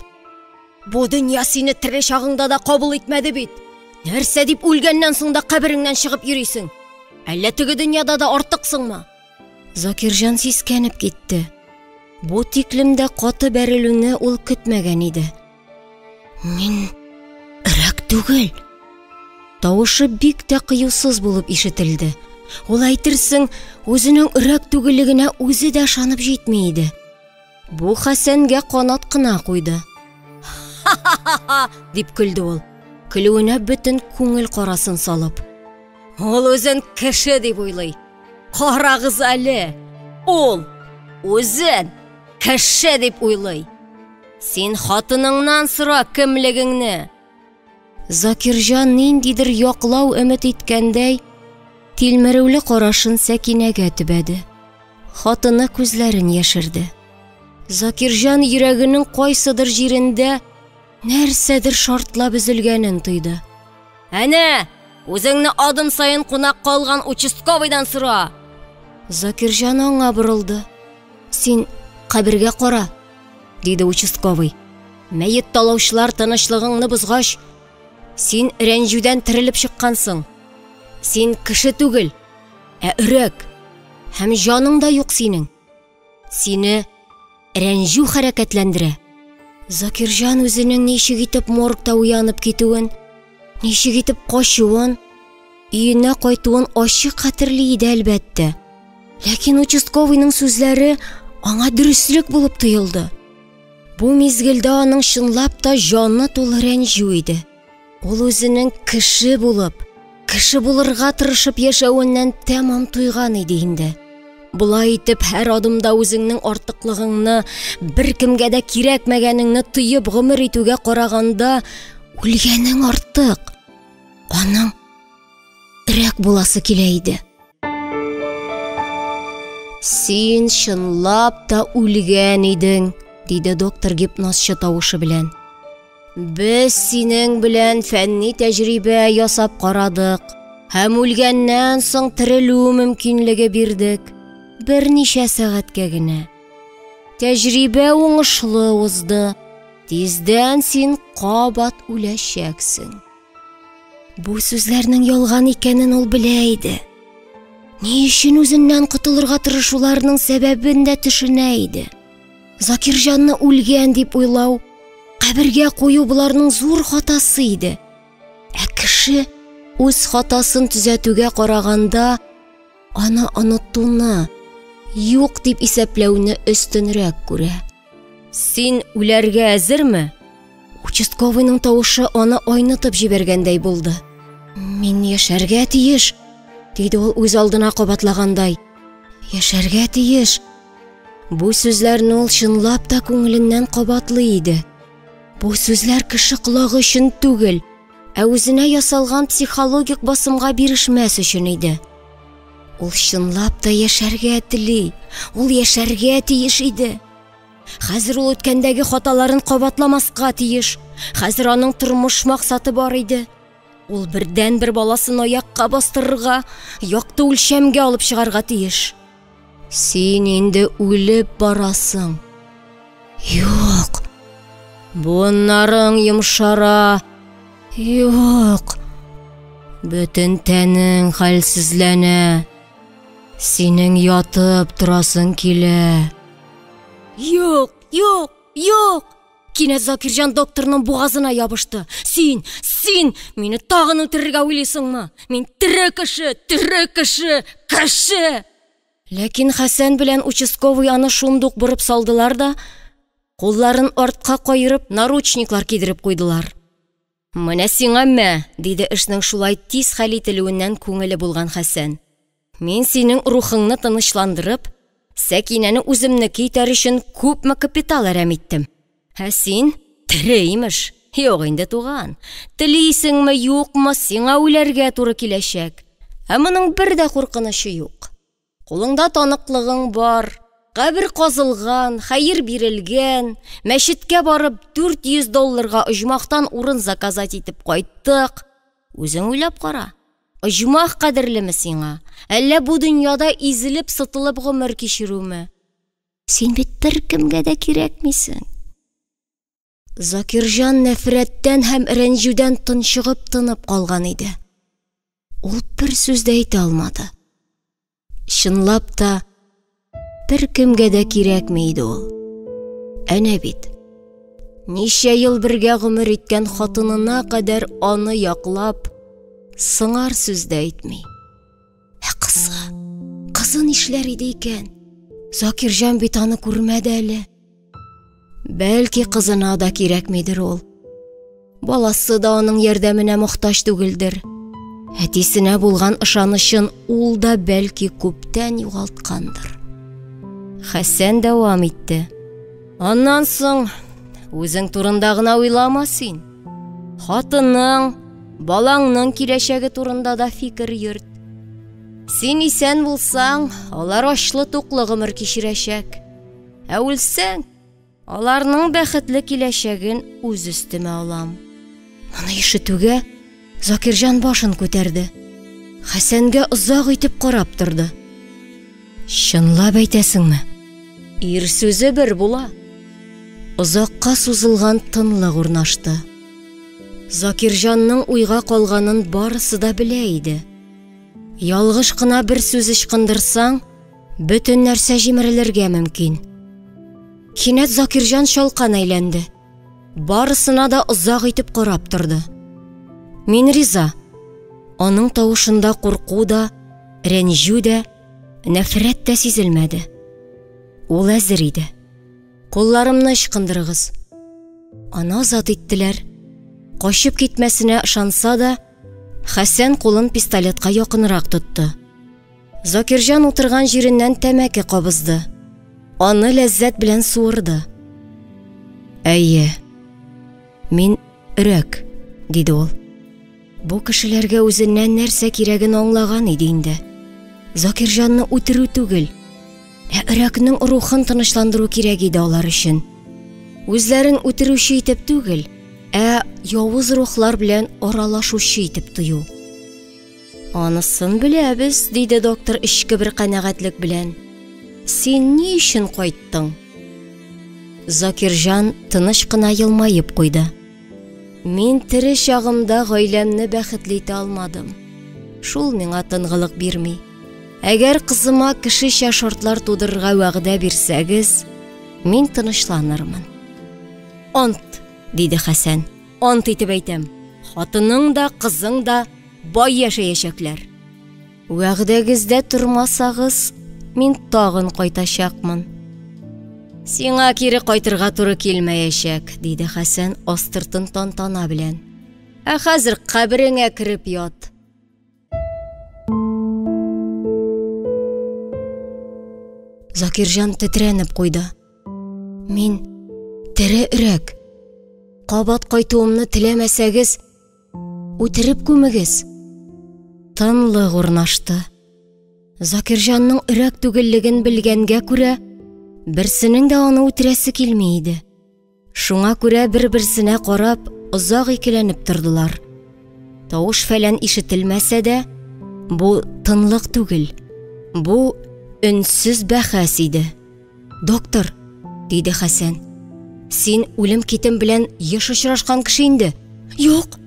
Бу дөнья сине тере чагыңда да кабул итмәде бит. Нәрсә дип үлгәннән соң да кабереңнән чыгып йөрисең? Әллә теге дөньяда да артыксыңмы? Закирҗан сискәнеп китте. Бу тиклем дә каты бәрелүне ул көтмәгән иде. Мин өрәк түгел. Тавышы бик тә кыюсыз булып ишетелде. Ул әйтерсең, үзенең өрәк түгеллегенә үзе дә ышанып җитми иде. Бу Хәсәнгә канат кына куйды. Ха-ха-ха! дип көлде ул. Көлүенә бөтен күңел карасын салып. Ул үзен кеше дип уйлый. Карагыз әле! Ул үзен кеше дип уйлый. Син хатыныңнан сора кемлегеңне. Закирҗан ниндидер яклау өмет иткәндәй, тилмерүле карашын Сәкинәгә төбәде. Хатыны күзләрен яшерде. Закирҗан йөрәгенең кайсыдыр җирендә нәрсәдер шартлап өзелгәнен тойды. Әнә, үзеңне адым саен кунак калган участковыйдан сора. Закирҗан аңа борылды. Син кабергә кара, диде участковый. Мәет талаучылар тынычлыгыңны бозгач, син рәнҗүдән терелеп чыккансың. Син кеше түгел, ә өрәк. Һәм җаның да юк синең. Сине рәнҗү хәрәкәтләндерә. Закирҗан үзенең ничек итеп моргта уянып китүен, ничек итеп качуын, өенә кайтуын ачык хәтерли иде, әлбәттә. Ләкин участковыйның сүзләре аңа дөреслек булып тоелды. Бу мизгелдә аның чынлап та җаны тулы рәнҗү иде. Ул үзенең кеше булып, кеше булырга тырышып яшәвеннән тәмам туйган иде инде. Болай итеп һәр адымда үзеңнең артыклыгыңны, беркемгә дә кирәкмәгәнеңне тоеп гомер итүгә караганда, үлгәнең артык. Аның өрәк буласы килә иде. Син чынлап та үлгән идең, диде доктор гипнозчы тавышы белән. Без синең белән фәнни тәҗрибә ясап карадык һәм үлгәннән соң терелү мөмкинлеге бирдек. Берничә сәгатькә генә. Тәҗрибә уңышлы узды. Тиздән син кабат үләчәксең. Бу сүзләрнең ялган икәнен ул белә иде. Ни өчен үзеннән котылырга тырышуларының сәбәбен дә төшенә иде. Закирҗанны үлгән дип уйлау, кабергә кую боларның зур хатасы иде. Ә кеше үз хатасын төзәтүгә караганда аны онытуны, юк дип исәпләүне өстенрәк күрә. Син үләргә әзерме? Участковыйның тавышы аны айнытып җибәргәндәй булды. Мин яшәргә тиеш, диде ул үз алдына кабатлагандай. Яшәргә тиеш. Бу сүзләрне ул чынлап та күңеленнән кабатлый иде. Бу сүзләр кеше колагы өчен түгел, ә үзенә ясалган психологик басымга бирешмәс өчен иде. Ул чынлап та яшәргә тели, ул яшәргә тиеш иде. Хәзер ул үткәндәге хаталарын кабатламаска тиеш. Хәзер аның тормыш максаты бар иде. Ул бердәнбер баласын аякка бастырырга, якты үлчәмгә алып чыгарга тиеш. Син инде үлеп барасың. Юк. Буыннарың йомшара. Юк. Бөтен тәнең хәлсезләнә. Синең ятып торасың килә. Юк, юк, юк! Кинәт Закирҗан докторның бугазына ябышты. Син, син мине тагын үтерергә уйлыйсыңмы? Мин тере кеше, тере кеше, кеше! Ләкин Хәсән белән участковый аны шундук борып салдылар да, кулларын артка каерып, наручниклар кидереп куйдылар. Менә сиңа мә, диде эшнең шулай тиз хәл ителүеннән күңеле булган Хәсән. Мин синең рухыңны тынычландырып, Сәкинәне үземнеке итәр өчен күпме капитал әрәм иттем. Ә син тере имеш. Юк инде, туган. Телисеңме, юкмы, сиңа үләргә туры киләчәк. Ә моның бер дә куркынычы юк. Кулыңда таныклыгың бар, кабер казылган, хәер бирелгән, мәчеткә барып 400 долларга оҗмахтан урын заказать итеп кайттык. Үзең уйлап кара. Оҗмах кадерлеме сиңа, әллә бу дөньяда изелеп-сытылып гомер кичерүме? Син бит беркемгә дә кирәкмисең. Закирҗан нәфрәттән һәм рәнҗүдән тончыгып тынып калган иде. Ул бер сүз дә әйтә алмады. Чынлап та, беркемгә дә кирәкми иде ул. Әнә бит. Ничә ел бергә гомер иткән хатынына кадәр аны яклап, сыңар сүз дә әйтми. Ә кызы, кызы нишләр иде икән? Закирҗан бит аны күрмәде әле. Бәлки кызына да кирәкмидер ул. Баласы да аның ярдәменә мохтаҗ түгелдер. Әтисенә булган ышанычын ул да бәлки күптән югалткандыр. Хәсән дәвам итте. Аннан соң үзең турында гына уйлама син. Хатының, балаңның киләчәге турында да фикер йөрт. Син исән булсаң, алар ачлы-туклы гомер кичерәчәк. Ә үлсәң, аларның бәхетле киләчәген үз өстемә алам. Моны ишетүгә Закирҗан башын күтәрде. Хәсәнгә озак итеп карап торды. Чынлап әйтәсеңме? Ир сүзе бер була. Озакка сузылган тынлык урнашты. Закирҗанның уйга калганын барысы да белә иде. Ялгыш кына бер сүз ычкындырсаң, бөтен нәрсә җимерелергә мөмкин. Кинәт Закирҗан чалкан әйләнде. Барысына да озак итеп карап торды. Мин риза. Аның тавышында курку да, рәнҗү дә, нәфрәт тә сизелмәде. Ул әзер иде. Кулларымны ычкындырыгыз. Аны азат иттеләр. Качып китмәсенә ышанса да, Хәсән кулын пистолетка якынрак тотты. Закирҗан утырган җиреннән тәмәке кабызды. Аны ләззәт белән суырды. Әйе, мин өрәк, диде ул. Бу кешеләргә үзеннән нәрсә кирәген аңлаган иде инде. Закирҗанны үтерү түгел, ә өрәкнең рухын тынычландыру кирәк иде алар өчен. Үзләрен үтерүче итеп түгел, ә явыз рухлар белән аралашучы итеп тою. Анысын беләбез, диде доктор эчке бер канәгатьлек белән. Син ни өчен кайттың? Закирҗан тыныч кына елмаеп куйды. Мин тере чагымда гаиләмне бәхетле итә алмадым. Шул миңа тынгылык бирми. Әгәр кызыма кешечә шартлар тудырырга вәгъдә бирсәгез, мин тынычланырмын. Ант, диде Хәсән. Ант итеп әйтәм, хатының да, кызың да бай яшәячәкләр. Вәгъдәгездә тормасагыз, мин тагын кайтачакмын. Сиңа кире кайтырга туры килмәячәк, диде Хәсән астыртын тантана белән. Ә хәзер кабереңә кереп ят. Закирҗан тетрәнеп куйды. Мин тере өрәк. Кабат кайтуымны теләмәсәгез, үтереп күмегез. Тынлык урнашты. Закирҗанның өрәк түгеллеген белгәнгә күрә, берсенең дә аны үтерәсе килми иде. Шуңа күрә бер-берсенә карап, озак икеләнеп тордылар. Тавыш фәлән ишетелмәсә дә, бу тынлык түгел, бу өнсез бәхәс иде. Доктор, диде Хәсән, син үлем-китем белән еш очрашкан кеше инде. Юк.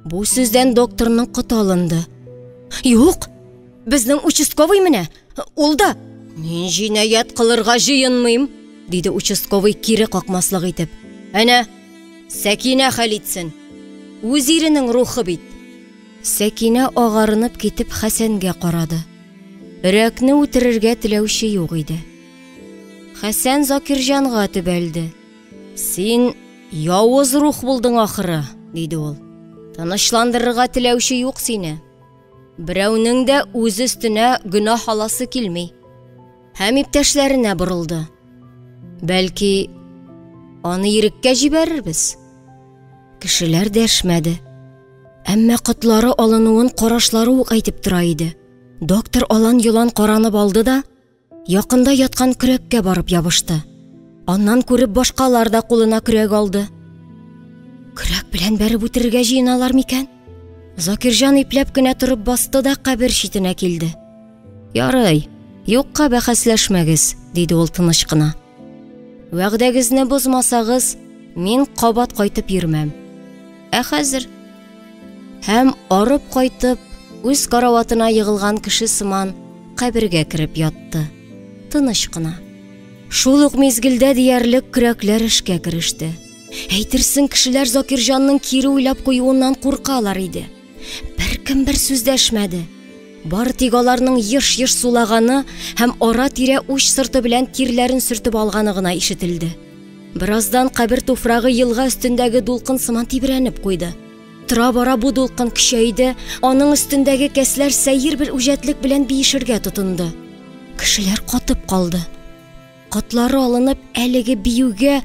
Бу сүздән докторның коты алынды. Юк. Безнең участковый менә, ул да. Мин җинаять кылырга җыенмыйм, диде участковый кире какмаслык итеп. Әнә, Сәкинә хәл итсен. Үз иренең рухы бит. Сәкинә агарынып китеп Хәсәнгә карады. Өрәкне үтерергә теләүче юк иде. Хәсән Закирҗанга төбәлде. Син явыз рух булдың ахыры, диде ул. Тынычландырырга теләүче юк сине. Берәүнең дә үз өстенә гөнаһ аласы килми. Һәм иптәшләренә борылды. Бәлки, аны иреккә җибәрербез? Кешеләр дәшмәде. Әмма котлары алынуын карашлары ук әйтеп тора иде. Доктор алан-йолан каранып алды да, якында яткан көрәккә барып ябышты. Аннан күреп башкалар да кулына көрәк алды. Көрәк белән бәреп үтерергә җыеналар микән? Закирҗан ипләп кенә торып басты да кабер читенә килде. Ярый, юкка бәхәсләшмәгез, диде ул тыныч кына. Вәгъдәгезне бозмасагыз, мин кабат кайтып йөрмәм. Ә хәзер Һәм арып кайтып, үз караватына егылган кеше сыман кабергә кереп ятты. Тыныч кына. Шул ук мизгелдә диярлек көрәкләр эшкә кереште. Әйтерсең, кешеләр Закирҗанның кире уйлап куюыннан куркалар иде. Беркем бер сүз дәшмәде. Бары тик аларның еш-еш сулаганы һәм ара-тирә уч сырты белән тирләрен сөртеп алганы гына ишетелде. Бераздан кабер туфрагы елга өстендәге дулкын сыман тибрәнеп куйды. Тора-бара бу дулкын көчәйде, аның өстендәге кәсләр сәер бер үҗәтлек белән биешергә тотынды. Кешеләр катып калды. Котлары алынып, әлеге биюгә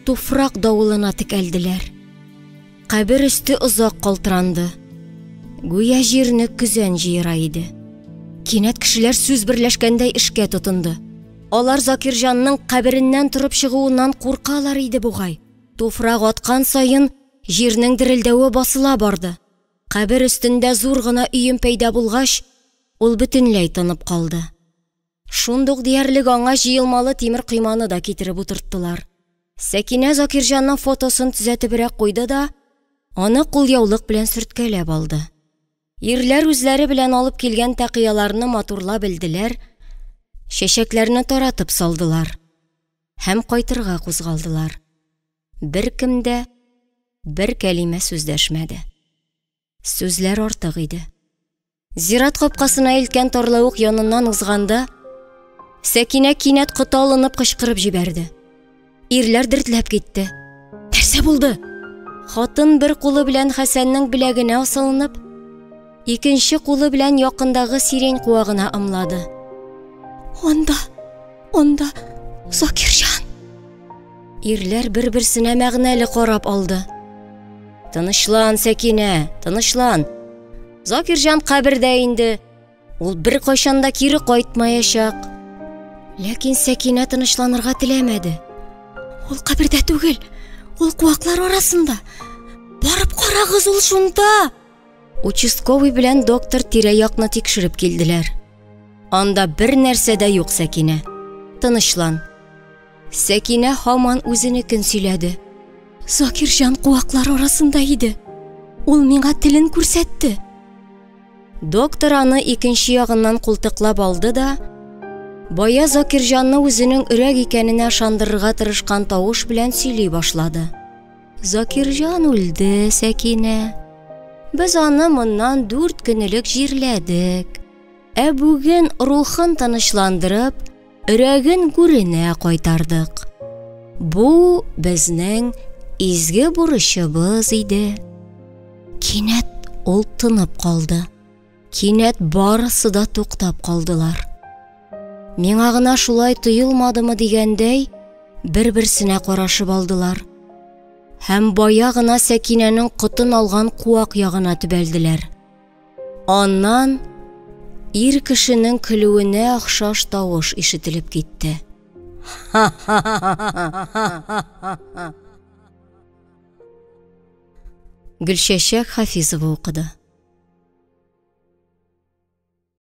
туфрак давылына текәлделәр. Кабер өсте озак калтыранды. Гүя җирне көзән җыера иде. Кинәт кешеләр сүз берләшкәндәй эшкә тотынды. Алар Закирҗанның кабереннән торып чыгуыннан куркалар иде бугай. Туфрак аткан саен җирнең дерелдәве басыла барды. Кабер өстендә зур гына өем пәйда булгач, ул бөтенләй тынып калды. Шундук диярлек аңа җыелмалы тимер койманы да китереп утырттылар. Сәкинә Закирҗанның фотосын төзәтебрәк куйды да, аны кулъяулык белән сөрткәләп алды. Ирләр үзләре белән алып килгән тәкыяларны матурлап элделәр, чәчәкләрне таратып салдылар һәм кайтырга кузгалдылар. Беркем дә бер кәлимә сүз дәшмәде. Сүзләр артык иде. Зират капкасына илткән тарлавык яныннан узганда, Сәкинә кинәт коты алынып кычкырып җибәрде. Ирләр дертләп китте. Нәрсә булды? Хатын бер кулы белән Хәсәннең беләгенә асылынып, икенче кулы белән якындагы сирень куагына ымлады. Анда, анда Закирҗан. Ирләр бер-берсенә мәгънәле карап алды. Тынычлан, Сәкинә, тынычлан. Закирҗан кабердә инде. Ул беркайчан да кире кайтмаячак. Ләкин Сәкинә тынычланырга теләмәде. Ул кабердә түгел, ул куаклар арасында. Барып карагыз, ул шунда. Участковый белән доктор тирә-якны тикшереп килделәр. Анда бер нәрсә дә юк, Сәкинә. Тынычлан. Сәкинә һаман үзенекен сөйләде. Закирҗан куаклар арасында иде. Ул миңа телен күрсәтте. Доктор аны икенче ягыннан култыклап алды да, бая Закирҗанны үзенең өрәк икәненә ышандырырга тырышкан тавыш белән сөйли башлады. Закирҗан үлде, Сәкинә. Без аны моннан дүрт көн элек җирләдек. Ә бүген рухын тынычландырып, өрәген гүренә кайтардык. Бу безнең изге бурычыбыз иде. Кинәт ул тынып калды. Кинәт барысы да туктап калдылар. Миңа гына шулай тоелмадымы дигәндәй, бер-берсенә карашып алдылар. Һәм бая гына Сәкинәнең котын алган куак ягына төбәлделәр. Аннан ир кешенең көлүенә охшаш тавыш ишетелеп китте. Гөлчәчәк Хафизова укыды.